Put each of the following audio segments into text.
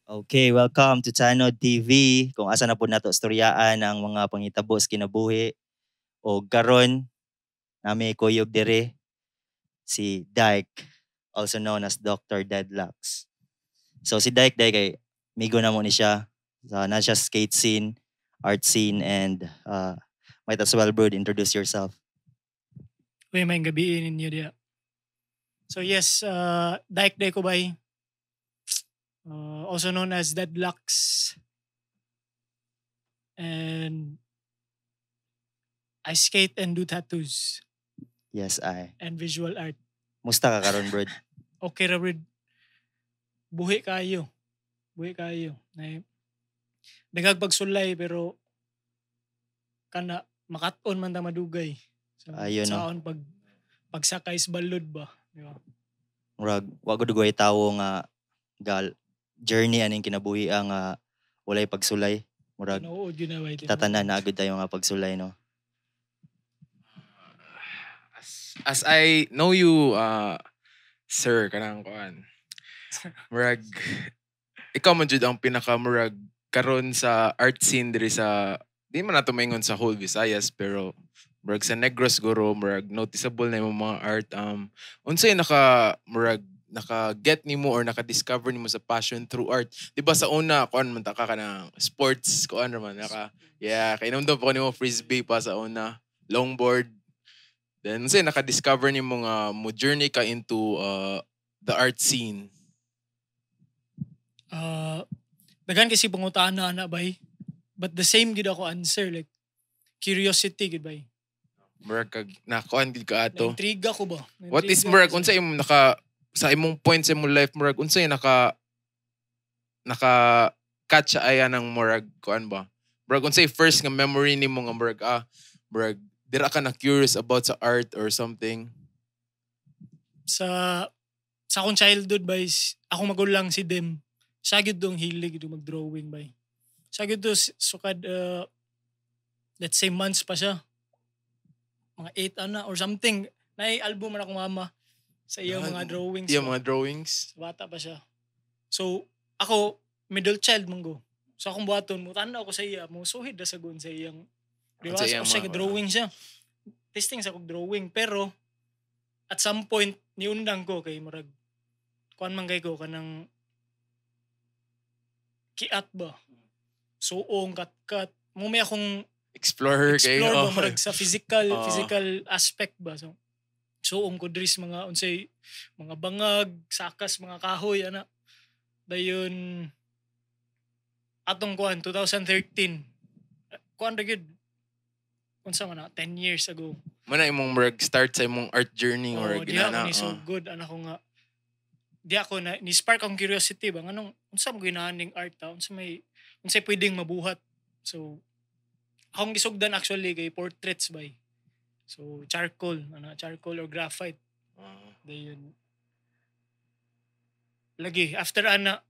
Okay, welcome to Tanod TV, kung asa na po nato istoryaan ang mga panghitabo sa kinabuhi. O karon nami kuyog dire si Dyke, also known as Dr. Deadlocks. So si Dyke diay kay migo na mo ni siya sa na siya skate scene, art scene, and might as well, bro, introduce yourself. Uy, maayong gabii ninyo diha. So yes, Dyke diay ko bay. Also known as Deadlocks. And I skate and do tattoos Yes, I. and visual art. Musta ka karon, bro? Okay ra, bro. Buhi kayo. Buhi kayo. Na daghag pagsulay pero kana makat-on man ta madugay. So, Ayun, no? Saon pag pagsakay sa balod ba, di ba? Murag wa gud goy tawo nga gal journey aning kinabuhi ang walay pagsulay. Murag Tinuod yun na bay. Tatanan na agad tayo nga pagsulay, no? As I know you, sir, kanang kuan. Murag ikaw man jud ang pinaka murag karon sa art scene diri sa, di man nato maingon sa whole Visayas, pero murag sa Negros guro murag noticeable na imong mga art. Unsay naka murag naka get nimo or naka-discover nimo sa passion through art? Di ba sa una kuan man ta ka kanang sports kuan man naka, yeah, kay hinumdum pa ko nimo, frisbee pa sa una, longboard. Then unsay naka-discover nimo nga mo journey ka into the art scene? Daghan kasi pangutana ana bay. But the same gid ako answer, like curiosity gid bay. Murag kag nakuan gid ka ato. Naintriga ko ba? What is Naintriga murag ko unsa imong naka sa imong point sa imong life, murag unsay naka naka catch aya ng murag kuan ba? Murag unsay first nga memory nimo nga murag murag dira ka na curious about sa art or something? Sa akong childhood bay, akong magulang si Dem. Siya gyud dong hilig gyud mag-drawing bay. Siya gyud to sukad let's say months pa siya. Mga 8 ana or something. Naay album man akong mama sa iyang mga drawings Iya ba. Mga drawings. Sa bata pa siya. So, ako, middle child man go. So, akong buhaton, mo tanaw ako sa iya, mo suhid ra sa gun sa iyang, di ba? Sa iyang So, siya drawing siya. Testing sa kog drawing. Pero, at some point, niundang ko kay murag, kuan man kay ko, kanang, kiat ba? Suong, kat-kat. Mo may akong Explorer kay. Explore ba, murag sa physical physical aspect ba. So suong ko diri sa mga unsay mga bangag, sakas, mga kahoy ana. Dayon atong kuan 2013, kuan ra gyud, unsa man na, 10 years ago. Mo na imong murag start sa imong art journey or Oh, diha ginana. ko ni so good ana ko nga di ako na ni spark ang curiosity ba, nganong unsa mo ginahaning art ta, unsa may unsay pwedeng mabuhat. So akong gisugdan actually kay portraits bay. So charcoal ana, charcoal or graphite. Dayon lagi after ana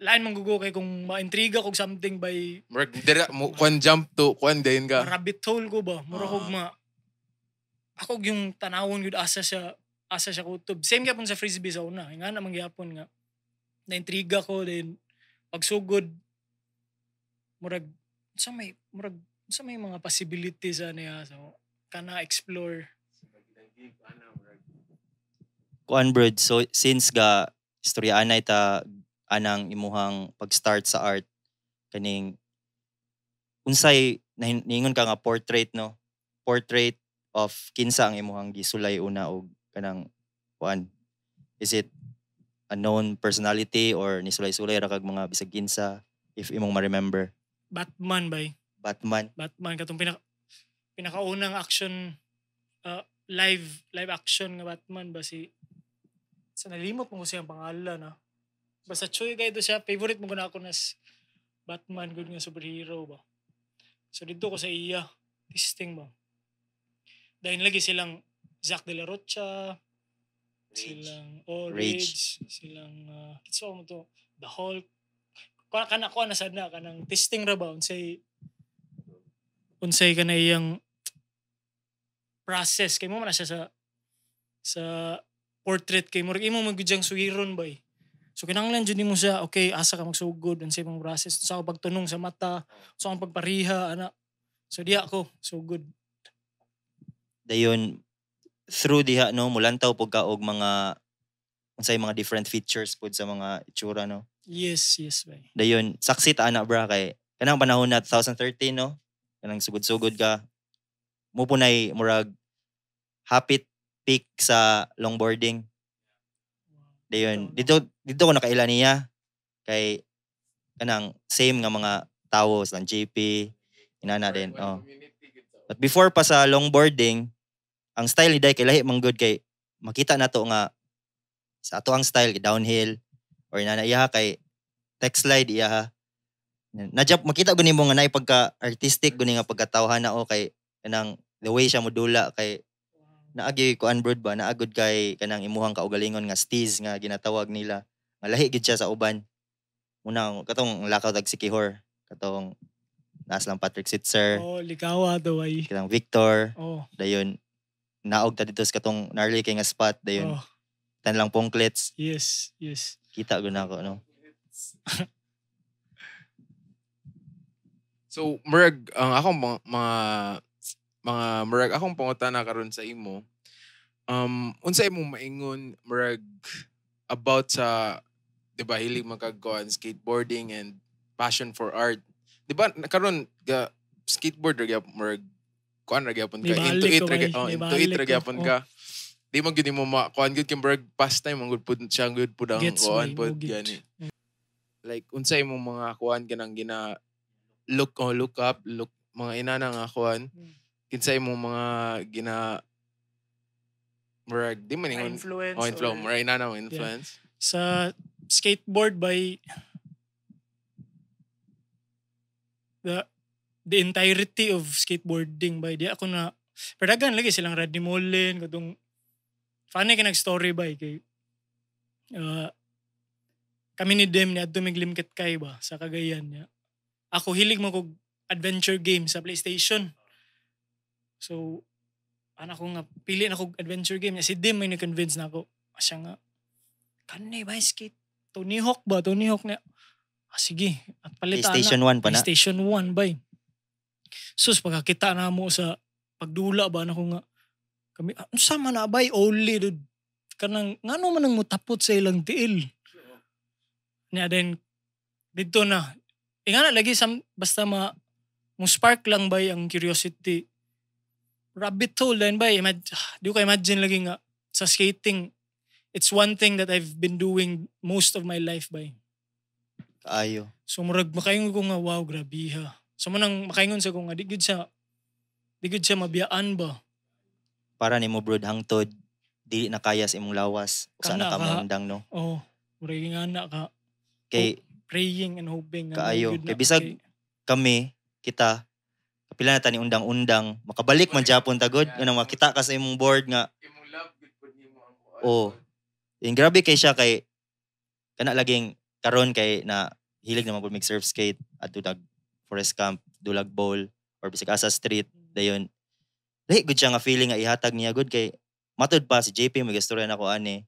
lain man gugo kay kung maintriga kog something by Murag dira mo kuan jump to kuan din ka. Rabbit hole ko ba, mura kog ma ako yung tanawon gyud asa siya kutob. Same gyapon sa frisbee sa una, nga naman gyapon nga naintriga ko din pagsugod, murag sa may murag sa may mga possibilities niya, so kana explore. Kuan bro, so since ga istorya anay ta anang imuhang pag-start sa art, kaning unsay niingon ka nga portrait, no? Portrait of kinsa ang imuhang gisulay una og kanang kuan? Is it a known personality or nisulay-sulay ra kag mga bisag kinsa, if imong ma-remember? Batman bay. Batman. Batman, katong pinakaunang action live live action nga Batman ba, si sa nalimot mo ko siyang pangalan ah. Basta choy kay to siya, favorite mo ko na ako nas Batman good nga superhero ba. So dito ko sa iya testing ba. Dahil lagi silang Zack de la Rocha, silang oh, Rage. Rage, silang kitsa mo to, The Hulk. Kuha kana kuha na sad na kanang testing ra ba unsay unsay kana iyang process kay mo man na siya sa portrait kay murag imo man gyud siyang suhiron bay. So kinahanglan jud nimo siya, okay, asa ka magsugod, unsay imong process, sa ako pagtunong sa mata, sa akong pagpariha ana. So diya ako sugod. Dayon through diha, no, mulantaw pud ka og mga unsay mga different features pud sa mga itsura, no? Yes, bay. Dayon saksi ta ana, bra, kay kanang panahon na 2013, no, kanang sugod-sugod ka mo po nay murag hapit peak sa longboarding. Dayon dito dito ko nakaila niya kay kanang same nga mga tawo sa JP inana din, oh. But before pa sa longboarding, ang style ni Dai kay lahi man gud, kay makita nato nga sa ato ang style kay downhill or inana, iya kay tech slide iya. Nadjap makita gud nimo nga naay pagka artistic gud nga pagkatawhan na o kay kanang the way siya modula kay naagi kuan brod ba, naagod kay kanang imuhang kaugalingon nga steez nga ginatawag nila nga lahi gid siya sa uban. Una katong lakaw tag Sikihor, katong naas lang Patrick Sitzer. Oh, likawa daw ay. Kanang Victor. Oh. Dayon naog ta dito sa katong gnarly kay nga spot, dayon tan lang pongklets. Yes. Kita gud nako, no? So, murag ang akong mga murag akong pangutana karon sa imo. Unsa imong maingon murag about sa, 'di ba, hilig man kag kuan, skateboarding and passion for art? 'Di ba karon ga skateboard ra gyapon, murag kuan ra gyapon ka, into Nibalik it ko ra bay, oh, into it nibalik ra ko. gyapon ka. Di man gyud nimo ma kuan gyud kay murag pastime man gud pud siya gud pud ang Gets kuan bay, pud mo gid. gani. Like unsa imong mga kuan kanang gina look, oh, look up, look mga inana nga kuan, kinsa imong mga gina murag di man ingon Influence. Oh, influence, murag inana mo influence. Sa skateboard by the entirety of skateboarding by di ako na, pero daghan lagi silang Rodney Mullen katong funny kay nag-story by kay kami ni Dem ni adto mig Limketkai ba sa Cagayan niya. Ako hilig mo kog adventure game sa PlayStation. So ana ko nga pili na kog adventure game niya. Si Dim may ni-convince na ako. Ah, siya nga kani ba skate Tony Hawk ba, Tony Hawk na, ah, sige at palit ana. PlayStation 1 pa na. PlayStation 1 bay. Sus, pagkakita na mo sa pagdula ba na ko nga kami, ah, unsa man na bay only dude, kanang ngano man ang mutapot sa ilang tiil niya. Then didto na ingana lagi sam, basta ma mo spark lang bay ang curiosity, rabbit hole then bay. Di ko imagine lagi nga sa skating, it's one thing that I've been doing most of my life bay. Kaayo. So murag makaingon ko nga wow, grabe ha. So manang makaingon sa ko nga di gud siya mabiyaan ba. Para nimo brod, hangtod dili na kaya sa imong lawas usa Kana na ka ka. maundang, no? Oh, murag nga na ka Kay praying and hoping nga Kaayo. mo gud Kay na. bisag kami kita kapila na ta ni undang-undang makabalik man japon ta gud nga makita ka sa imong board nga Imong love gud pud nimo ang kuan. Oh. Yung grabe kay siya kay kana laging karon kay na hilig naman pud mig surf skate adto nag forest camp, Dulag Bowl or bisag asa street, dayon lahi gud siya nga feeling nga ihatag niya gud kay matud pa si JP may gastorya nako ani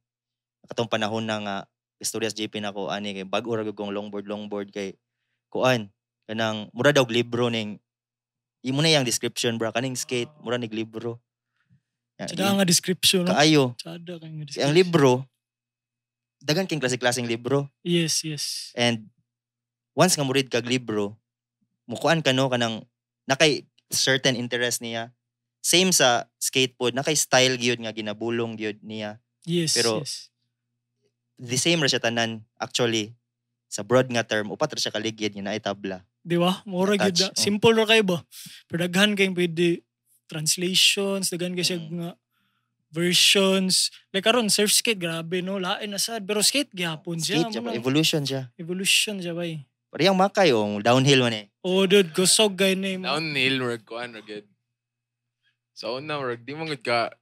katong panahon na nga istorya sa JP nako ani kay bag-o ra gud kong longboard longboard kay kuan kanang mura daw og libro ning imo na yang description, bra, kaning skate mura nig libro. Ya, Tsada nga description, no? kaayo. Tsada kay nga Ang description. libro, daghan king klase-klaseng libro. Yes. And once nga mo-read kag libro, mukuan ka, no, kanang nakay certain interest niya. Same sa skateboard, nakay style gyud nga ginabulong gyud niya. Pero the same ra siya tanan actually. Sa broad nga term, upat ra siya kaligid nga naay tabla. Di ba? Mura gyud Attach, na. oh. Simple ra kay ba? Pero daghan kay pwede translations, daghan kay siya nga versions. Like karon surf skate grabe, no, lain na sad pero skate gyapon siya. Skate siya, Mo nang evolution siya. Evolution siya bay. Parehang makay oh, downhill man eh. Oh dude, kusog kay ni mo. Downhill murag kuan ra gyud. Sa una murag di man gud ka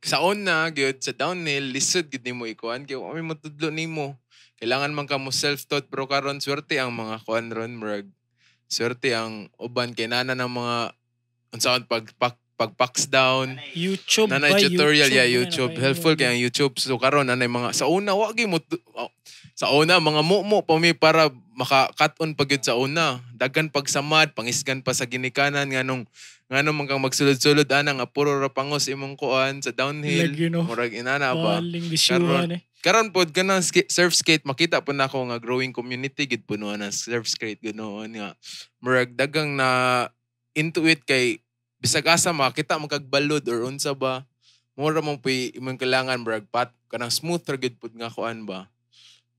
sa una gyud sa downhill lisod gyud nimo ikuan kay wa may motudlo nimo. Kailangan man ka mo self-taught, pero karon swerte ang mga kuan ron, murag swerte ang uban kay nana ng mga unsaon pag pag pag down. YouTube Nanay bay, tutorial, yeah, man, YouTube. nakay- Helpful kay ang YouTube. So karon nanay mga sa una wa gyud mo oh, Sa una, mga mumo pa mi para maka-cut-on pa gyud sa una. Daghan pagsamad, pangisgan pa sa ginikanan nganong man kang magsulod-sulod ana nga puro ra pangos imong kuan sa downhill. Lagi, no? Murag inana ba. Baling bisyuhan eh. Karon pod kanang surf skate, makita po nako nga growing community gid puno na surf skate ganoon nga murag dagang na into it kay bisag asa makita man kag balod or unsa ba, mura man puy imong kailangan, murag pat kanang smooth ra gid pud nga kuan ba,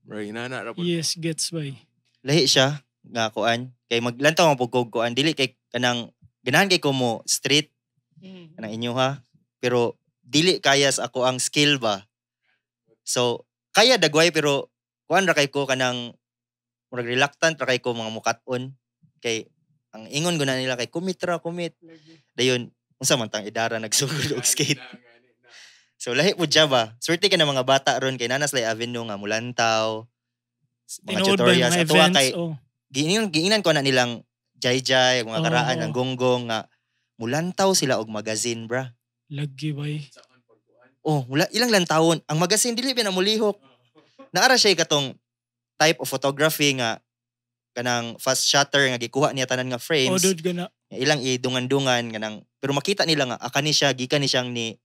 murag inana ra pud. Yes, gets bay. Lahi siya nga kuan kay maglantaw ang pugkog kuan, dili kay kanang ganahan kay ko mo street kanang inyo ha, pero dili kaya sa ako ang skill ba. So kaya dagway, pero kuan ra kay ko, kanang murag reluctant ra kay ko mga mukat-on kay ang ingon guna nila kay commit ra, commit. Dayon unsa man tang idara nagsugod og skate? So lahi pud siya ba. Swerte ka na mga bata ron kay naa na sila'y avenue nga mulantaw mga Tinuod ba yung tutorials mga ato events? kay giinan giinan ko na nilang jay-jay mga karaan ang gonggong nga mulantaw sila og magazine, bra. Lagi bay. Oh, wala ilang lantawon ang magazine, dili ba na mulihok. Naara siya katong type of photography nga kanang fast shutter nga gikuha niya tanan nga Oh, frames dude, gana. nga ilang idungan-dungan kanang, pero makita nila nga kani siya gikan ni siyang ni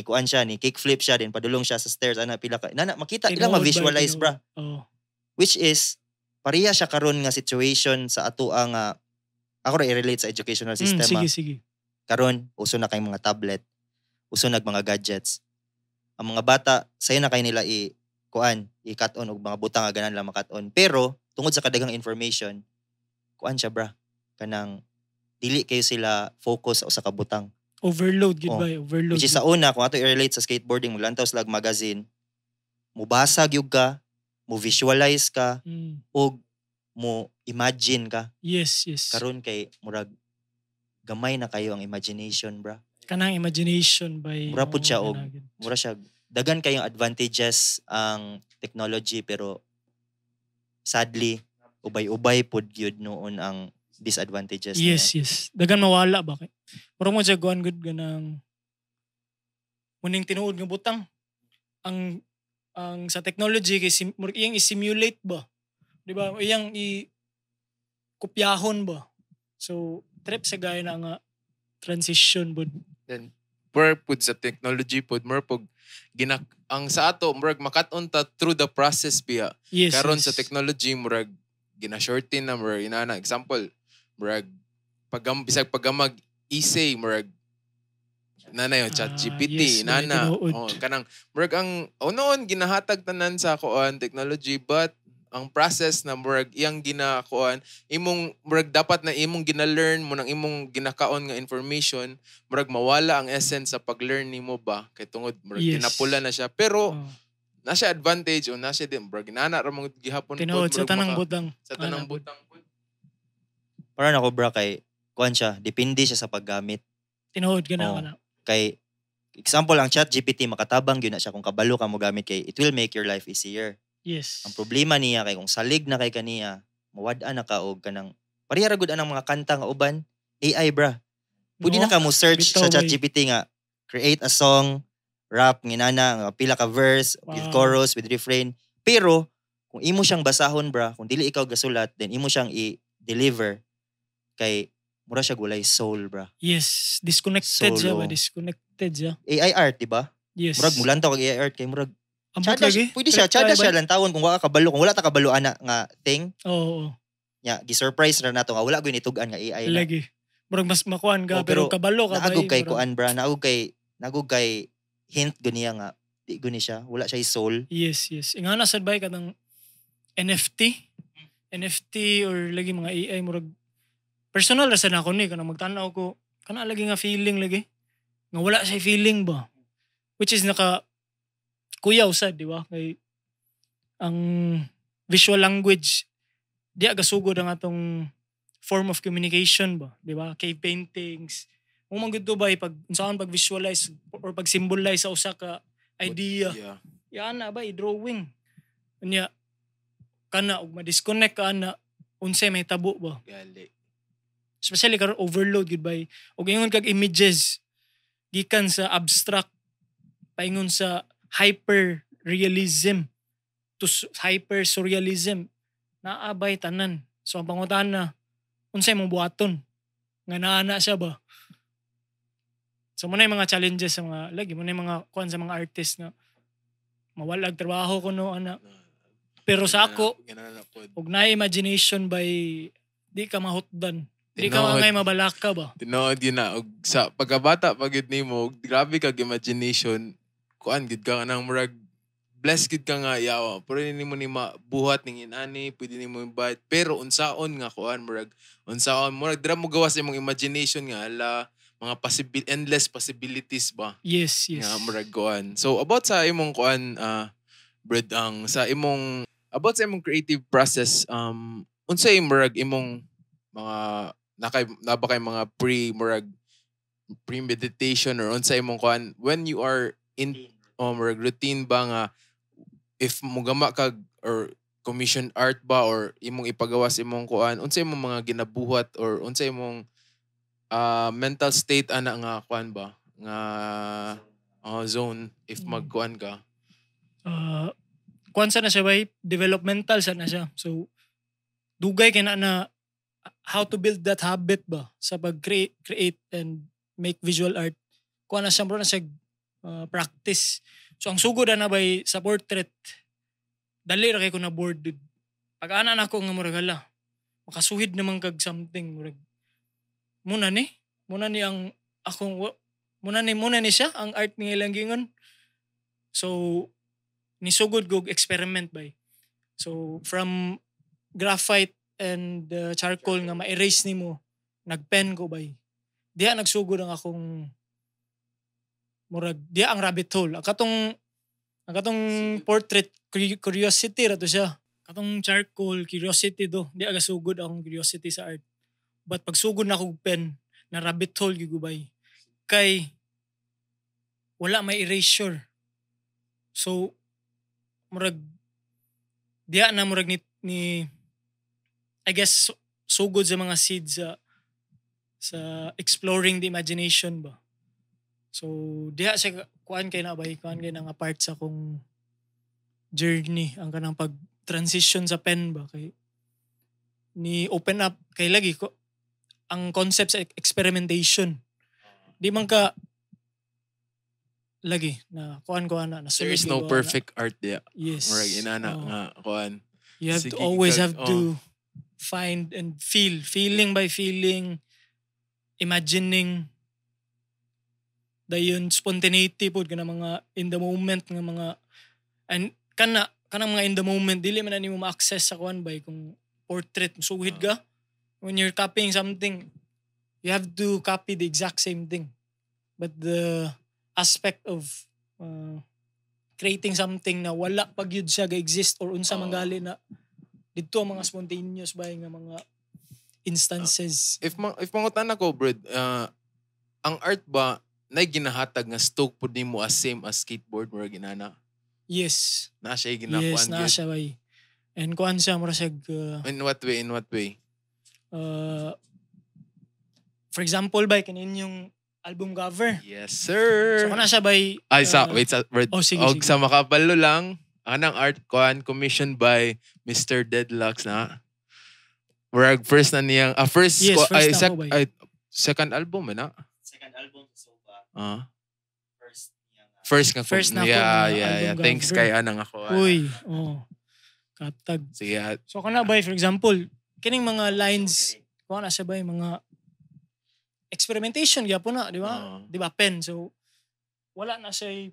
kuan siya, ni kickflip siya din, padulong siya sa stairs ana, pila ka nana makita ilang Tinuod ba, ma-visualize, tinuod. bra. Which is pareha siya karon nga situation sa ato nga ako ra i-relate sa educational system. Sige, Ah. sige. Karon uso na kay mga tablet, uso nag mga gadgets. Ang mga bata sayo na kay nila i kuan, i-cut on og mga butang nga ganan lang ma-cut on, pero tungod sa kadaghang information, kuan siya, bra, kanang dili kayo sila focus sa usa ka butang. Overload, gid Oh. bay. Overload. Which is sa una, kung ato i-relate sa skateboarding, mulantaw sila og magazine, mubasa gyud ka, mo visualize ka ug mo imagine ka. Yes. Karon kay murag gamay na kayo ang imagination, bra. Kanang imagination by. Mura pud siya Oo, og gana, gid. Mura siya dagan kayong advantages ang technology, pero sadly ubay-ubay pud gyud noon ang disadvantages niya. Yes. Dagan mawala ba kay. Mura mo siya kuan gud ganang muning tinuod nga butang. Ang sa technology kay murag iyang i-simulate ba. Di ba? Iyang i kopyahon ba. So trip sa gaya na nga transition bud. Then per pud sa technology pud more pug ginak ang sa ato murag makat-on ta through the process biya. Karon sa technology murag gina-shorten na, murag inana. Example, murag pagam bisag pagamag essay, murag nana yung Chat GPT Yes, may nana tinuod. oh, kanang murag ang oh, noon ginahatag tanan sa kuan technology, but ang process na murag iyang ginakuan imong murag dapat na imong gina-learn mo nang imong ginakaon nga information, murag mawala ang essence sa pag-learn nimo ba kay tungod murag ginapula na siya, pero na siya advantage o na siya din, murag inana ra man gihapon pod, Tinuod sa murag tanang butang. sa tanang Ana, bud. butang pod. Para nako, bra, kay kuan siya, depende siya sa paggamit. Tinuod gana Oh. kana. Kay example, ang Chat GPT makatabang gyud na siya kung kabalo ka mo gamit kay it will make your life easier. Ang problema niya kay kung salig na kay kaniya, mawad-an na ka og kanang pareha ra gud anang mga kanta nga uban AI, bra. Pwede No? na ka mo search Bitaw, sa Chat bay. GPT nga create a song rap nginana nga pila ka verse with chorus with refrain. Pero kung imo siyang basahon, bra, kung dili ikaw gasulat, then imo siyang i-deliver kay mura siya gulay soul, bra. Yes, disconnected siya Solo. ba? Disconnected siya. AI art, di ba? Yes. Murag mulantaw kag AI art kay murag Ambot tsada lagi. siya, pwede siya, Trip tsada tayo siya ba? lantawon kung wala ka kabalo, kung wala ta kabalo ana nga thing, Oo. nya gi-surprise ra nato nga wala gyud nitug-an nga AI na. Lagi. Murag mas makuan ka Oh, pero pero kabalo ka Naagog bay, kay murag- kuan, bra, naagog kay hint gud niya nga di gud ni siya, wala siya soul. Yes. Ingana sad bay kanang NFT. NFT or lagi mga AI, murag personal ra sad nako ni kanang magtan-aw ko kana lagi nga feeling lagi nga wala siya feeling ba. Which is naka kuyaw sad, di ba? Kay ang visual language diya gasugod ang atong form of communication ba, di ba? Cave paintings. Kung man gud to ba pag unsaon pag visualize or pag symbolize sa usa ka idea. Yan na ba i-drawing. Unya kana og ma-disconnect ka ana, unsay may tabo ba? Gali. Especially karon overload gud bay. Og ingon kag images gikan sa abstract paingon sa hyper realism to hyper surrealism. Naabay tanan. So ang pangutana, unsay mong buhaton? Nga naa na siya ba? So mao na yung mga challenges sa mga lagi mao na yung mga kuan sa mga artist na mawalag trabaho kuno ana. Pero sa ako, Ginana pod. ug na imagination by di ka mahutdan. Di ka Tinuod. angay mabalaka ba? Tinuod yun na. Og sa pagkabata pa gid nimo, og grabe kag imagination, kuan gid ka nang murag blessed gid ka nga yawa. Pero nimo ni mabuhat ning inani, pwede nimo invite. Pero unsaon nga kuan murag unsaon murag dira mo gawas imong imagination nga ala mga endless possibilities ba Yes. nga murag kuan. So about sa imong kuan Brad, ang sa imong about sa imong creative process, unsay murag imong mga nakay na ba kay mga pre murag premeditation or unsa imong kuan when you are in, oh, murag routine ba nga if mugama kag or commission art ba or imong ipagawas imong kuan, unsa imong mga ginabuhat or unsa imong mental state ana nga kuan ba nga, oh, zone if magkuan ka? Kuan sa na siya bay, developmental sa na siya. So dugay kay na na how to build that habit ba sa pag-create create and make visual art. Kuan na siya bro, na siya practice. So ang sugod na bay sa portrait, dali ra kay ko na bored, dude. Pag ana na ako nga murag hala, makasuhid naman kag something, murag muna ni ang akong muna ni siya ang art ni ilang gingon. So nisugod kog experiment bay. So from graphite and charcoal nga ma-erase nimo, nagpen ko bay. Diha nagsugod ang akong murag diha ang rabbit hole. Ang katong portrait, curiosity ra to siya. Katong charcoal, curiosity do. Di aga sugod akong curiosity sa art. But pagsugod na akong pen, na rabbit hole gyud ko bay. Kay wala may erasure. So murag diha na murag ni I guess sugod sa mga seeds sa exploring the imagination ba. So diha siya kuan kay na bay, kuan kay na nga part sa akong journey ang kanang pag transition sa pen ba, kay ni open up kay lagi ko ang concept sa experimentation. Di man ka lagi na kuan ko ana na There is no perfect art diya. Yes. Murag inana Oo. Nga kuan. You have to Sige, always have oh. to find and feel, feeling by feeling, imagining, dayon spontaneity pod kana mga in the moment nga mga and kana kanang mga in the moment dili man na nimo ma-access sa kuan bay kung portrait suhid ka. When you're copying something, you have to copy the exact same thing, but the aspect of creating something na wala pa gyud siya ga-exist or unsa man Oo. Gali na didto ang mga spontaneous bay nga mga instances. If mangutan ako, bro, ang art ba nay ginahatag nga stoke pud nimo as same as skateboard, murag inana? Yes. Na siya ginakuan Yes, na gyud? siya bay. And kuan siya mura siya In what way? In what way? For example bay, kanin yung album cover. Yes, sir. So kana siya bay. Ay, sa, wait, sa, wait. Oh, sige, Og sige. sa makabalo lang, anang art kuan commissioned by Mr. Deadlocks na. Murag first na niyang, first, Yes, first ay, na ako, bay. ay, second album eh na. Second album sa Soba, first niya nga. First nga. First na ako Yeah, nga yeah. album Thanks cover. kay anang ako. Ah. Uy, oh. Katag. Sige, ah. So kana bay, for example, kining mga lines, kuha na siya bay mga experimentation gyapon na, di ba? Oo. Di ba pen? So wala na siya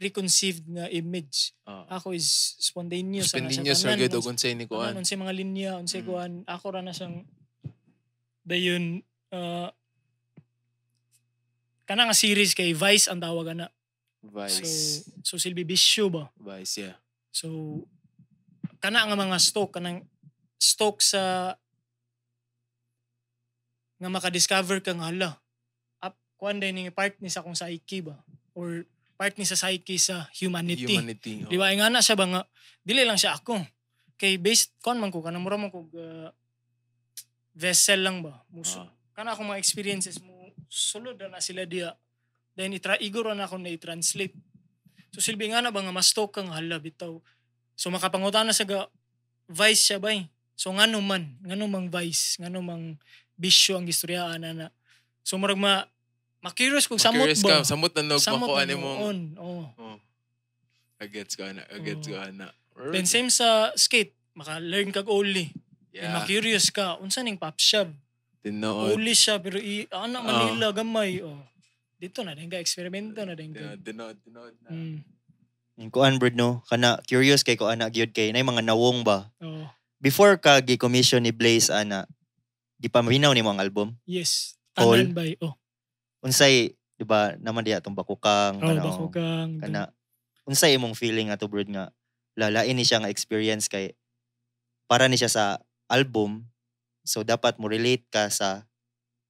preconceived na image. Ako is spontaneous ana siya Spontaneous ra tanan. gyud og unsay ni kuan. Tanan, unsay mga linya, unsay kuan, ako ra na siyang dayon kana nga series kay Vice ang tawag ana. Vice. So silbi bisyo ba? Vice, yeah. So kana nga mga stock, kanang stock sa nga maka-discover ka nga hala. Up kuan din ni part ni sa akong psyche ba or part ni sa psyche sa humanity. Humanity. Oh. Di ba? Ay nga na siya ba nga dili lang siya ako. Kay based kon man ko kanang mura man kog vessel lang ba. Muso, kana akong mga experiences mo sulod na sila diya. Then itra igor na ako na i-translate. So silbi nga na ba nga ma-stalk ka nga, hala bitaw. So makapangutana sa ga vice siya bay. So ngano mang vice, ngano mang bisyo ang gistoryaan ana. So murag ma ma-curious kung samot Curious ba. ka, samot na nog Samot makuha na ni mong noon. Oh. Oh. Agets ko ana, agets ko ana. Then same sa skate, maka-learn kag ollie. Yeah. Ma-curious ka, unsa ning pop shove? Tinuod. Ollie siya pero i ana Manila gamay, oh. Dito na din ka eksperimento na din ka. Tinuod, tinuod, tinuod na. Yung kuan, bro, no? Kana curious kay ko ana gyud kay nay mga nawong ba. Oh. Before ka gi-commission ni Blaze ana, gipaminaw nimo ang album. Yes. All? Tanan bay. Oh. Unsay, di ba, naman diya tong bakukang Oh, kana, bako oh, kang. kana unsay imong feeling ato, bro, nga lalain ni siya nga experience kay para ni siya sa album, so dapat mo relate ka sa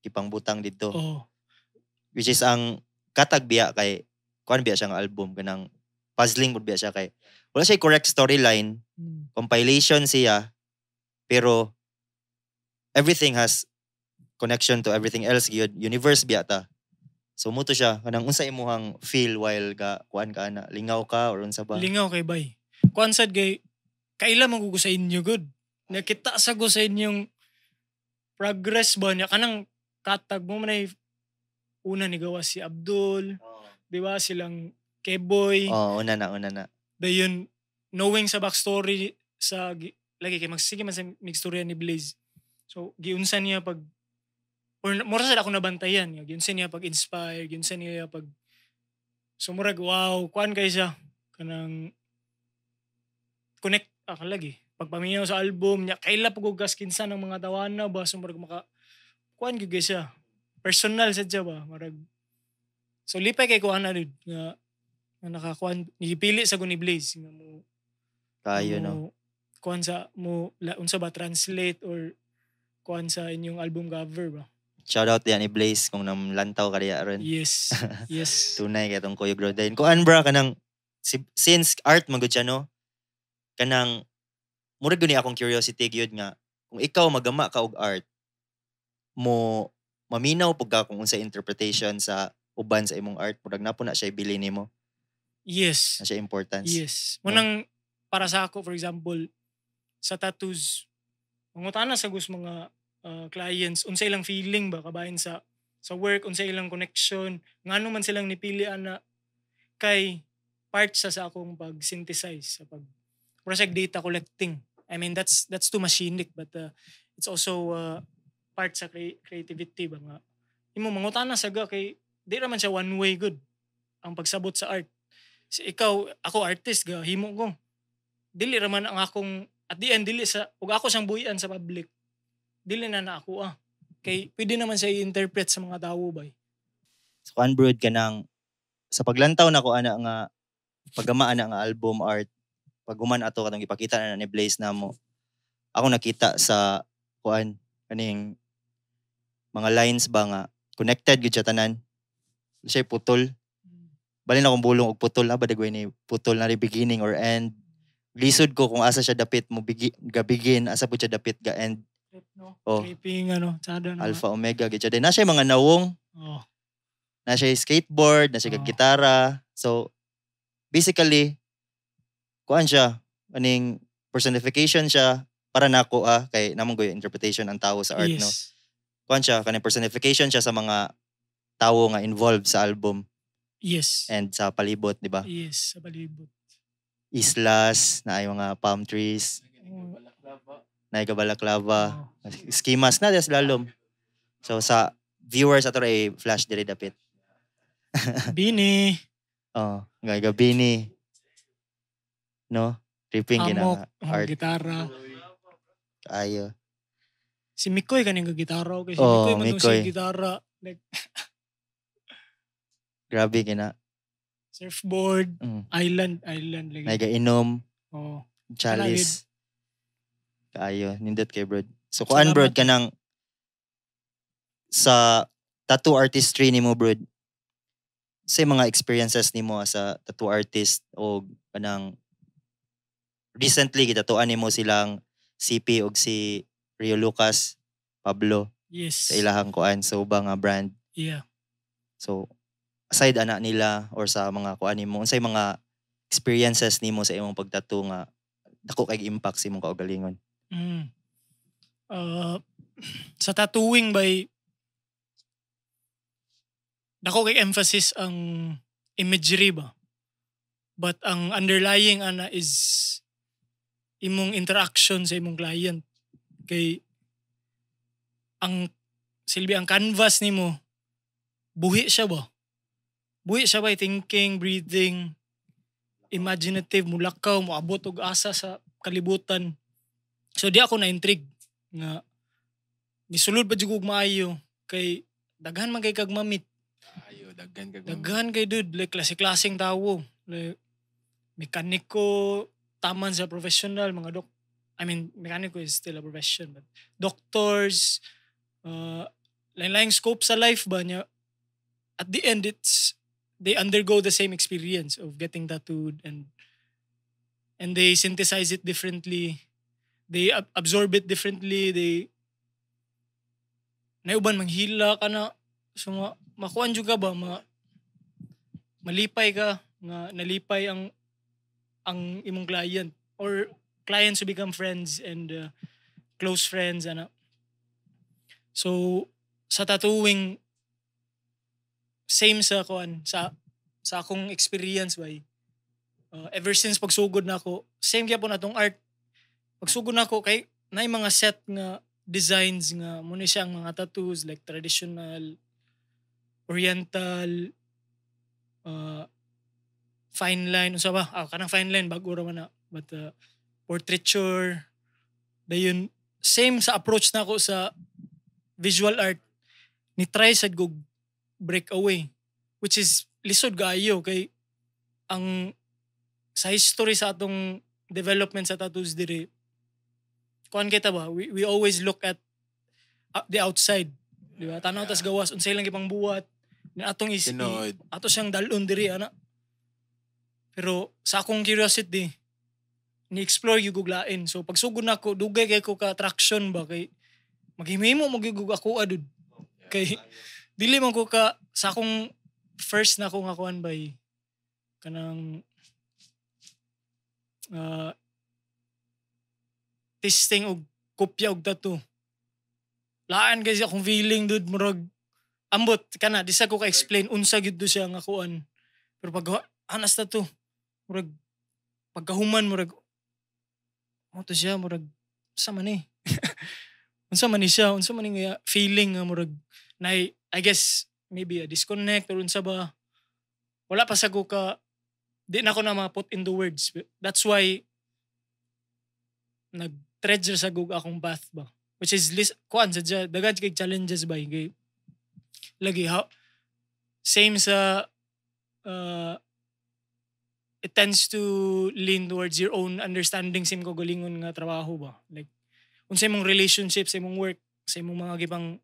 gipangbutang didto, which is ang katag biya kay kuan biya siya nga album, kanang puzzling pud biya siya kay wala siya correct storyline, compilation siya, pero everything has connection to everything else gyud, universe biya ta. So muto siya kanang unsa imuhang feel while ga kuan ka ana, lingaw ka or unsa ba? Lingaw kay bay. Kuan sad kay kaila man ko sa inyo good. Nakita sa ko sa inyong progress ba niya kanang katag mo man ay una ni gawa si Abdul, di ba, silang Keboy. Oh, una na, una na. Dayon knowing sa backstory sa lagi kay magsige man sa migstorya ni Blaze. So giunsa niya pag or mura sad ako nabantayan nga giunsa niya pag inspire, giunsa niya pag, so murag wow, kuan kay siya kanang connect ah, lagi. Pagpaminaw sa album niya, kaila pag gas kinsa ng mga tawana ba, so murag maka kuan gyud kay siya. Personal sad siya ba, murag so lipay kay ko ana dude nga nga nakakuan gipili sa ni Blaze nga mo Kayo, no? mo kuan sa mo la, unsa ba, translate or kuan sa inyong album cover ba. Shout out diyan ni Blaze kung namlantaw ka diya ron. Yes. Tunay kay tong kuyog bro. Dayon kuan bra kanang since art man gud siya, no, kanang murag gyud ni akong curiosity gyud nga kung ikaw magama ka og art mo, maminaw pug ka kung unsa interpretation sa uban sa imong art, murag napo na siya ibili nimo na siya importance. Yes. No? Munang para sa ako, for example, sa tattoos, mangutana sa gus mga clients unsa ilang feeling ba kabahin sa work, unsa ilang connection, ngano man silang nipili ana, kay part sa akong pag-synthesize sa pag project data collecting. I mean, that's too machinic, but it's also part sa creativity ba nga imo mangutana sa ga kay di ra man siya one way good ang pagsabot sa art. Si ikaw, ako artist ga himo ko. Dili ra man ang akong at the end, dili sa ug ako siyang buhian sa public. Dili na na ako ah. Kay pwede naman siya i-interpret sa mga tawo bay. So kuan bro kanang sa paglantaw nako ana nga paggama ana nga album art, paghuman ato katong ipakita na ni Blaze namo, ako nakita sa kuan kaning mga lines ba nga connected gyud siya tanan, siya putol. Balin akong bulong og putol ha, badagway ni putol na rin beginning or end. Lisod ko kung asa siya dapit mo ga begin, asa po siya dapit ga end. Trip, no? Oh. Tripping ano, tsada na. Alpha omega gyud siya. Then na siya mga nawong, na siya skateboard, na siya gitara. So basically kuan siya aning personification siya para nako ah, kay namong goy interpretation ang tao sa art, no? Kuan siya kaning personification siya sa mga tawo nga involved sa album and sa palibot, di ba? Yes, sa palibot. Islas, na ay mga palm trees, na ay balaklava, schemas na des lalom. So sa viewers ato ra flash diri dapit. Bini. Oh, nga gabi ni. No? Tripping kina Amok, nga oh, art gitara. ayo. Si Mikoy kaning gitara, okay. Si Oh, Mikoy man tong Mikoy. si gitara. Like Grabe kina. Surfboard, island, island lagi. Nagainom, chalice. Kaayo, nindot kay bro. So kuan Salamat. bro kanang sa tattoo artistry nimo, bro. Sa mga experiences nimo as a tattoo artist o kanang recently gitatuan nimo silang CP og si Rio Lucas Pablo sa ilahang kuan so ba nga brand. So aside ana nila or sa mga kuan nimo, unsay mga experiences nimo sa imong pagtattoo nga dako kay impact sa imong kaugalingon? Sa tattooing by, dako kay emphasis ang imagery ba. But ang underlying ana is imong interaction sa imong client. Kay ang silbi ang canvas nimo, buhi siya ba? Buhi siya by thinking, breathing, imaginative, mulakaw, moabot og asa sa kalibutan. So di ako na-intrigue nga misulod pa jud og maayo kay daghan man kay kag mamit. Ayo, daghan kag Daghan kay, dude, like klase-klaseng tawo. Like mekaniko, taman sa professional, mga doc, I mean, mekaniko is still a profession, but doctors, lain-laing scope sa life ba niya. At the end, it's they undergo the same experience of getting tattooed and they synthesize it differently. They absorb it differently. They nauban manghila ka na. So makuan jud ka ba, malipay ka nga nalipay ang imong client or clients who become friends and close friends ana. So sa tattooing, same sa kuan, sa akong experience bay, ever since pagsugod na ako, same gyapon atong art. Pagsugod na ako kay naay mga set nga designs nga muna siya ang mga tattoos, like traditional, oriental, fine line, unsa ba, kanang fine line bago ra man na, but portraiture. Dayon same sa approach nako sa visual art, ni try sad kog break away, which is lisod kaayo kay ang sa history sa atong development sa tattoos diri, kuan kita ba, we always look at the outside, di ba? Tanaw tas gawas unsay lang gipang buhat ni atong is Tinuod. Ato siyang dalon diri ana. Pero sa akong curiosity, ni-explore yung lain. So pagsugod nako, dugay kay ko ka attraction ba, kay maghimimo mo gyud ako adud kay dili man ko ka sa akong first na ako nga kuan bay, kanang testing og kopya og tattoo. Laan kasi akong feeling, dude, murag ambot kana, di sa ko ka-explain unsa gyud do siya nga kuan. Pero pag anas tattoo, murag pagkahuman, murag mo to siya, murag sa man eh. Unsa man ni siya, unsa man ni nga feeling nga murag na, I guess maybe a disconnect or unsa ba. Wala pa sa ko ka, di na ko na ma-put into words. That's why nag-treasure sa gug akong path ba. Which is list kuan sa dya, daghan kay challenges ba kay lagi how same sa it tends to lean towards your own understanding sa imong kaugalingon nga trabaho ba. Like unsa imong relationship sa imong work, sa imong mga gibang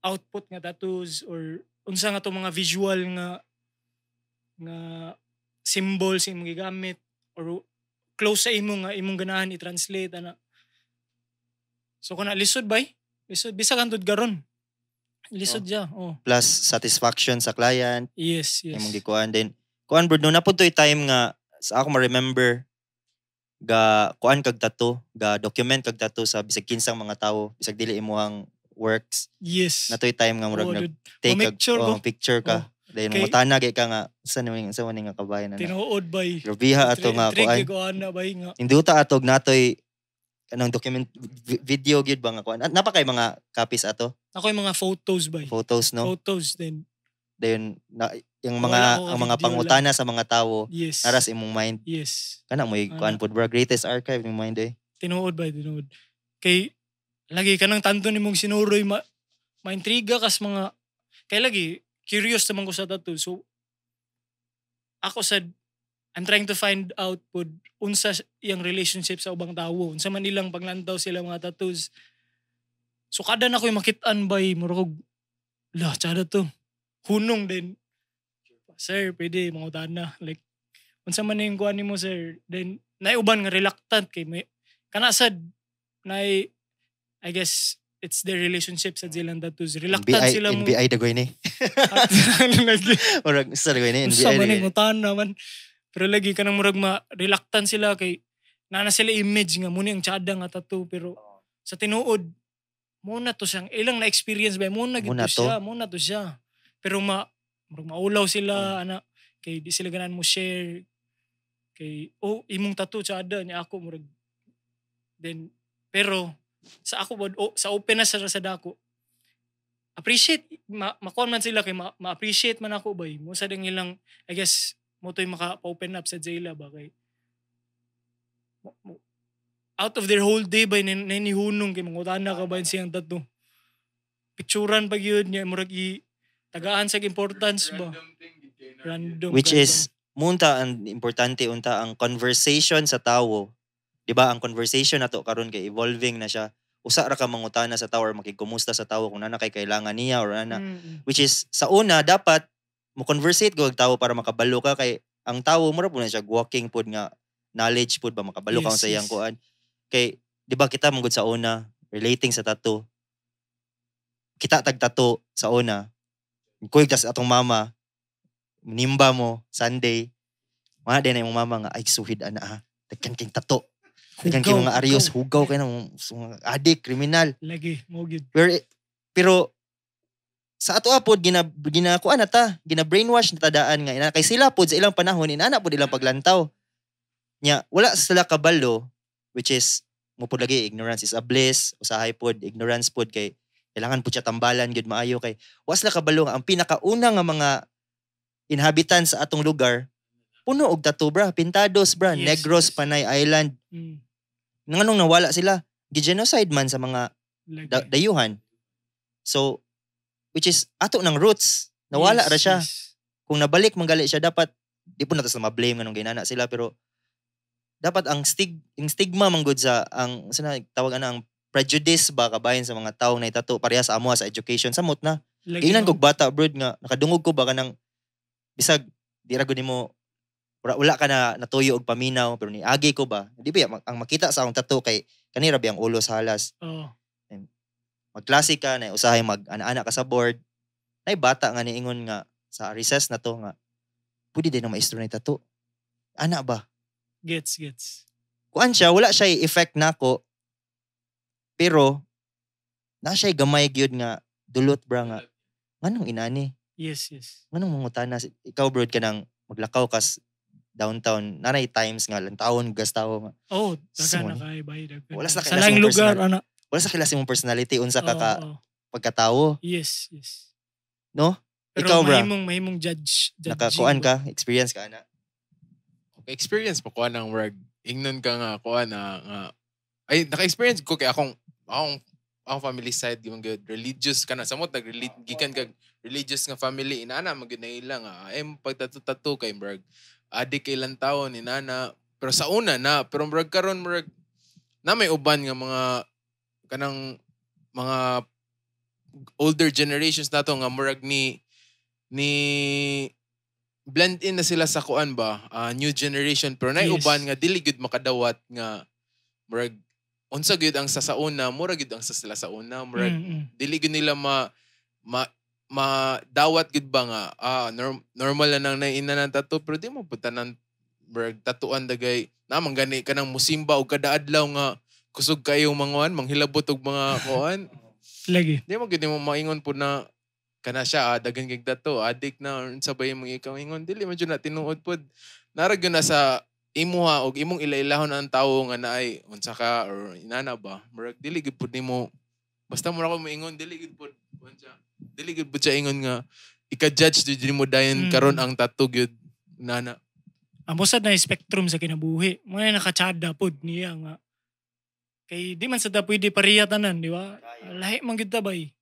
output nga tattoos or unsa nga to mga visual nga symbols imong gigamit or close sa imo nga imong ganahan i-translate ana. So kana, lisod bay. Lisod bisag hantod karon. Lisod siya. Oh. Plus satisfaction sa client. Yes. Imong gikuan then kuan, bro, no napud to'y time nga sa ako ma-remember ga kuan kag tattoo, ga document kag tattoo sa bisag kinsang mga tawo, bisag dili imuhang works. Natoy time nga murag Oh, nag dude. take kag Ma-picture oh, ko. picture ka. Then mutana kay ka nga sa ni sa man nga kabayan na. Tinuod bay. Grabiha ato nga Intrigue kuan. ko ana bay nga. Induta atog natoy kanang document video gyud ba nga kuan. Napa kay mga copies ato? Ako yung mga photos bay. Photos, no? Photos then. Dayon na yung Wala mga ko ang mga video. pangutana sa mga tawo naras imong mind. Kana mo'y kuan pod, bro, greatest archive imong mind eh. Tinuod bay, tinuod. Kay lagi kanang tanto nimong sinuroy, ma maintriga kas mga kay lagi curious naman ko sa tattoo. So ako sad, I'm trying to find out pod unsa iyang relationship sa ubang tawo, unsa man ilang paglantaw sila mga tattoos. So kada na ko'y makit-an bay, murag la tsada to. Hunong din. Sir, pwede mangutana. Like unsa man yung kuan nimo, sir? Then naiuban nga reluctant kay may kana sad nay, I guess it's their relationship sa silang tattoos. Reluctant NBI sila mo. NBI dagoy ni. Lagi. Murag sa dagoy ni Unsa NBI. man Dagoy yung ni. ngutana man. Pero lagi kanang murag ma reluctant sila kay naa na sila image nga muni ang tsada nga tattoo, pero sa tinuod mo na to siyang ilang na experience ba, mo na Mo gid na to to. siya, mo na to siya. Pero ma murag maulaw sila ana kay di sila ganahan mo share kay, "Oh, imong tattoo tsada niya." Ako murag then, pero sa ako ba, oh, sa open na sa dako, appreciate makuan man sila kay ma-appreciate man ako ba mo sa ding ilang. I guess mo to'y maka-open up sa Jayla ba kay out of their whole day ba, nanihunong kay mangutana ka ba siyang tattoo, picturan pa gyud niya, murag i tagaan sa importance ba, random. Which random. is munta ang importante unta ang conversation sa tawo. 'Di ba? Ang conversation nato karon kay evolving na siya. Usa ra ka mangutana sa tawo or makigkumusta sa tawo kung nana kay kailangan niya or ana. Which is sa una dapat mo conversate ko og tawo para makabalo ka, kay ang tawo mura po na siya walking pod nga knowledge pod ba, makabalo ka sa iyang kuan. Kay 'di ba kita man gud sa una relating sa tattoo. Kita tag tattoo sa una. Kuyog tas atong mama, nimba mo Sunday. Mga din na imong mama nga, "Ay, suhid ana ha. Daghan king tattoo. Daghan kay mga aryos, hugaw kay na mga adik, kriminal." Lagi mo gyud. Pero sa ato pod gina ginakuan na ta, gina brainwash na tadaan nga ina kay sila pod sa ilang panahon inana pod ilang paglantaw. Nya wala sila kabalo, which is mo pod lagi, ignorance is a bliss, usahay pod ignorance pod kay kailangan pod siya tambalan gyud maayo, kay wa sila kabalo nga ang pinakauna nga mga inhabitants sa atong lugar puno og tattoo, bra, pintados, bra, Negros, Panay Island. Nganong nawala sila? Gi-genocide man sa mga Lagi. Dayuhan. So, which is, ato ng roots. Nawala ra siya. Kung nabalik manggali siya, dapat, di po nato sila ma-blame nganong ginana sila, pero dapat ang stigma man gud sa, ang, sa na, tawag ana, ang prejudice ba, kabahin sa mga tao na itato, pareha sa amoa sa education, samot na. Lagi, Giingnan no? kog bata, bro, nga, nakadungog ko ba kanang, bisag, di ra gud nimo, wala ka na natuyo og paminaw, pero niagi ko ba, di ba, ang makita sa akong tattoo kay, kanira ba ang ulo sa halas, Oo. Magklase ka, na usahay mag ana-ana ka sa board, nay bata nga niingon nga sa recess na to nga, "Pwede din ang maestro na tattoo." Ana ba? Gets, gets. Kuan siya, wala siya effect nako. Pero na siya gamay gyud nga dulot, bra, nga nganong inani? Yes. Nganong mangutana ikaw, bro, kanang maglakaw kas downtown, nanay times nga lantawon gas tawo nga. Oh, daghan na Sumon. kay bay, daghan. Wala sa Sa kilasi laing mong lugar personal. ana. Wala sa klase mong personality unsa ka Oo, ka oo. pagkatawo, Yes. no? Pero Ikaw, bra. mahimong judge, judging Nakakuan ba? ka, experience ka ana. Okay, experience mo kuan ang work. Ingnon ka nga kuan na nga ay naka-experience ko kay akong family side gyud gyud religious kana, samot nag gikan kag religious nga family, inana man gyud na ila nga ay pagtatu-tatu kay murag adik kay ilang taon inana. Pero sa una na, pero murag karon murag na may uban nga mga kanang mga older generations nato nga murag ni blend in na sila sa kuan ba, new generation, pero nay uban nga dili gyud makadawat nga murag unsa gyud ang sa sauna, murag gyud ang sa sila sa una, murag dili gyud nila ma ma madawat gyud ba nga normal na nang naina ng tattoo, pero di mo pud tanan murag tatuan dagay naman gani kanang musimba og kada adlaw nga kusog kayo manguan manghilabot og mga kuan. Lagi. Di mo gyud mo maingon pud na kana siya, daghan kay tattoo, addict na or unsa ba imong ikaw ingon, dili man jud na tinuod pod. Nara gyud na sa imuha og imong ilailahon ang tawo nga naay unsa ka or inana ba, murag dili gyud pud nimo basta mo ra ko moingon, dili gyud pud unsa, dili gyud pud siya ingon nga ika-judge jud nimo dayon karon ang tattoo gyud nana. Amo sad na spectrum sa kinabuhi. Mga nakatsada pod niya nga. Kay di man sad ta pwede pareha tanan, di ba? Lahi man gyud ta bay.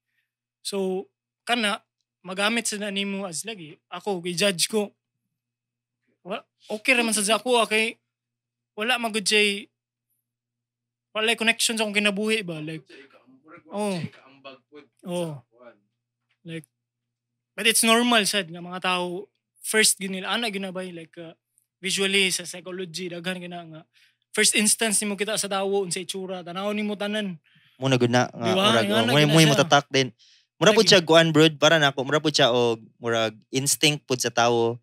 So kana magamit sa na nimo as lagi. Ako kay judge ko. Wa, okay ra man sad sa ako kay wala man gud siya, wala connection sa akong kinabuhi ba, like oh. Oh. Like, but it's normal sad nga mga tao first gyud nila ana gyud na bay, like visually sa psychology daghan gyud na nga first instance nimo kita sa tawo unsa itsura, tan-awon nimo tanan. Muna gud na nga Di ba? murag Nga oh, na mo gyud na mo siya. matatak din. Mura pud Lagi. siya kuan, bro, para nako mura pud siya og murag instinct pud sa tawo.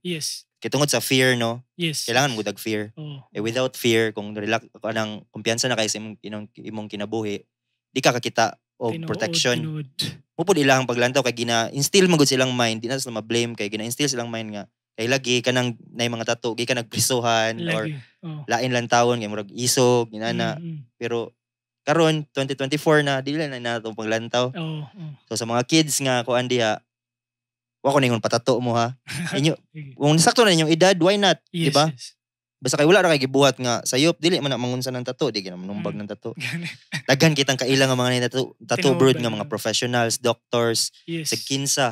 Kay tungod sa fear, no? Yes. Kailangan mo dag fear. Eh, without fear, kung relax kanang kumpiyansa na kay sa imong kinabuhi, di ka kakita og protection. Tinuod. Mo pud ilahang paglantaw kay gina-instill man gud silang mind, di na sila ma-blame kay gina-instill silang mind nga kay lagi kanang nay mga tattoo, gi ka nagprisuhan or Lagi. Oh. lain lang tawon kay murag isog inana. Pero karon 2024 na, dili na natong paglantaw. Oo. Oo. So sa mga kids nga kuan diha, wa ko ningon patato mo ha. Inyo Sige. kung sakto na inyong edad, why not? Yes, Di ba? yes. Basta kay wala ra kay gibuhat nga sayop, dili man na mangunsa ng tattoo, di gina manumbag ng tattoo. Gani. Daghan kitang kaila nga mga tattoo, tattoo Tinuod bird ba nga mga yun? professionals, doctors, sa kinsa.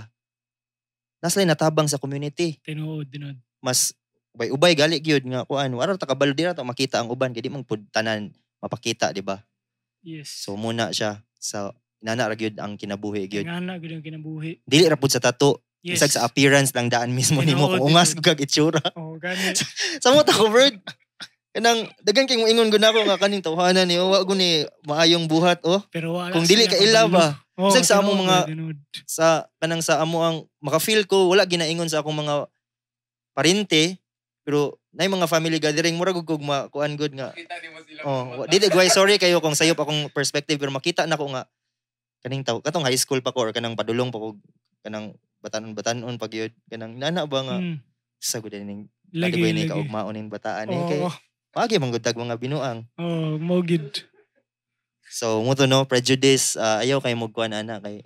Nasa'y natabang sa community. Tinuod, tinuod. Mas ubay-ubay gali gyud nga kuan, wala ra ta kabalo, di ra ta makita ang uban kay di man pud tanan mapakita, di ba? Yes. So muna siya sa inana ra gyud ang kinabuhi gyud. Ingana gyud ang kinabuhi. Dili ra pud sa tattoo, bisag sa appearance lang daan mismo nimo Tinuod, kung ungas tinuod. kag itsura. Oh, gani. Sa mo ta ko bird. Kanang daghan kay moingon gud nako nga kaning tawhana ni wa gud ni maayong buhat oh. Pero wala Kung dili sila ka ila kabalo. ba Oh, bisag sa among tinuod, tinuod. sa kanang sa amo ang maka-feel ko wala ginaingon sa akong mga parente pero nay mga family gathering murag gud kog makuan gud nga Kita di mo sila. oh dili gway, sorry kayo kung sayop akong perspective pero makita na ko nga kaning taw katong high school pa ko or kanang padulong pa ko kanang batanon-batanon pag yun kanang nana ba nga sa gud ning Lagi, lagi ni lagi. kaugmaon ning bataan ni kay Oo. paagi man gud tag mga binuang. Oh, mo gid. So mo to no prejudice, ayaw kay mo kuan ana kay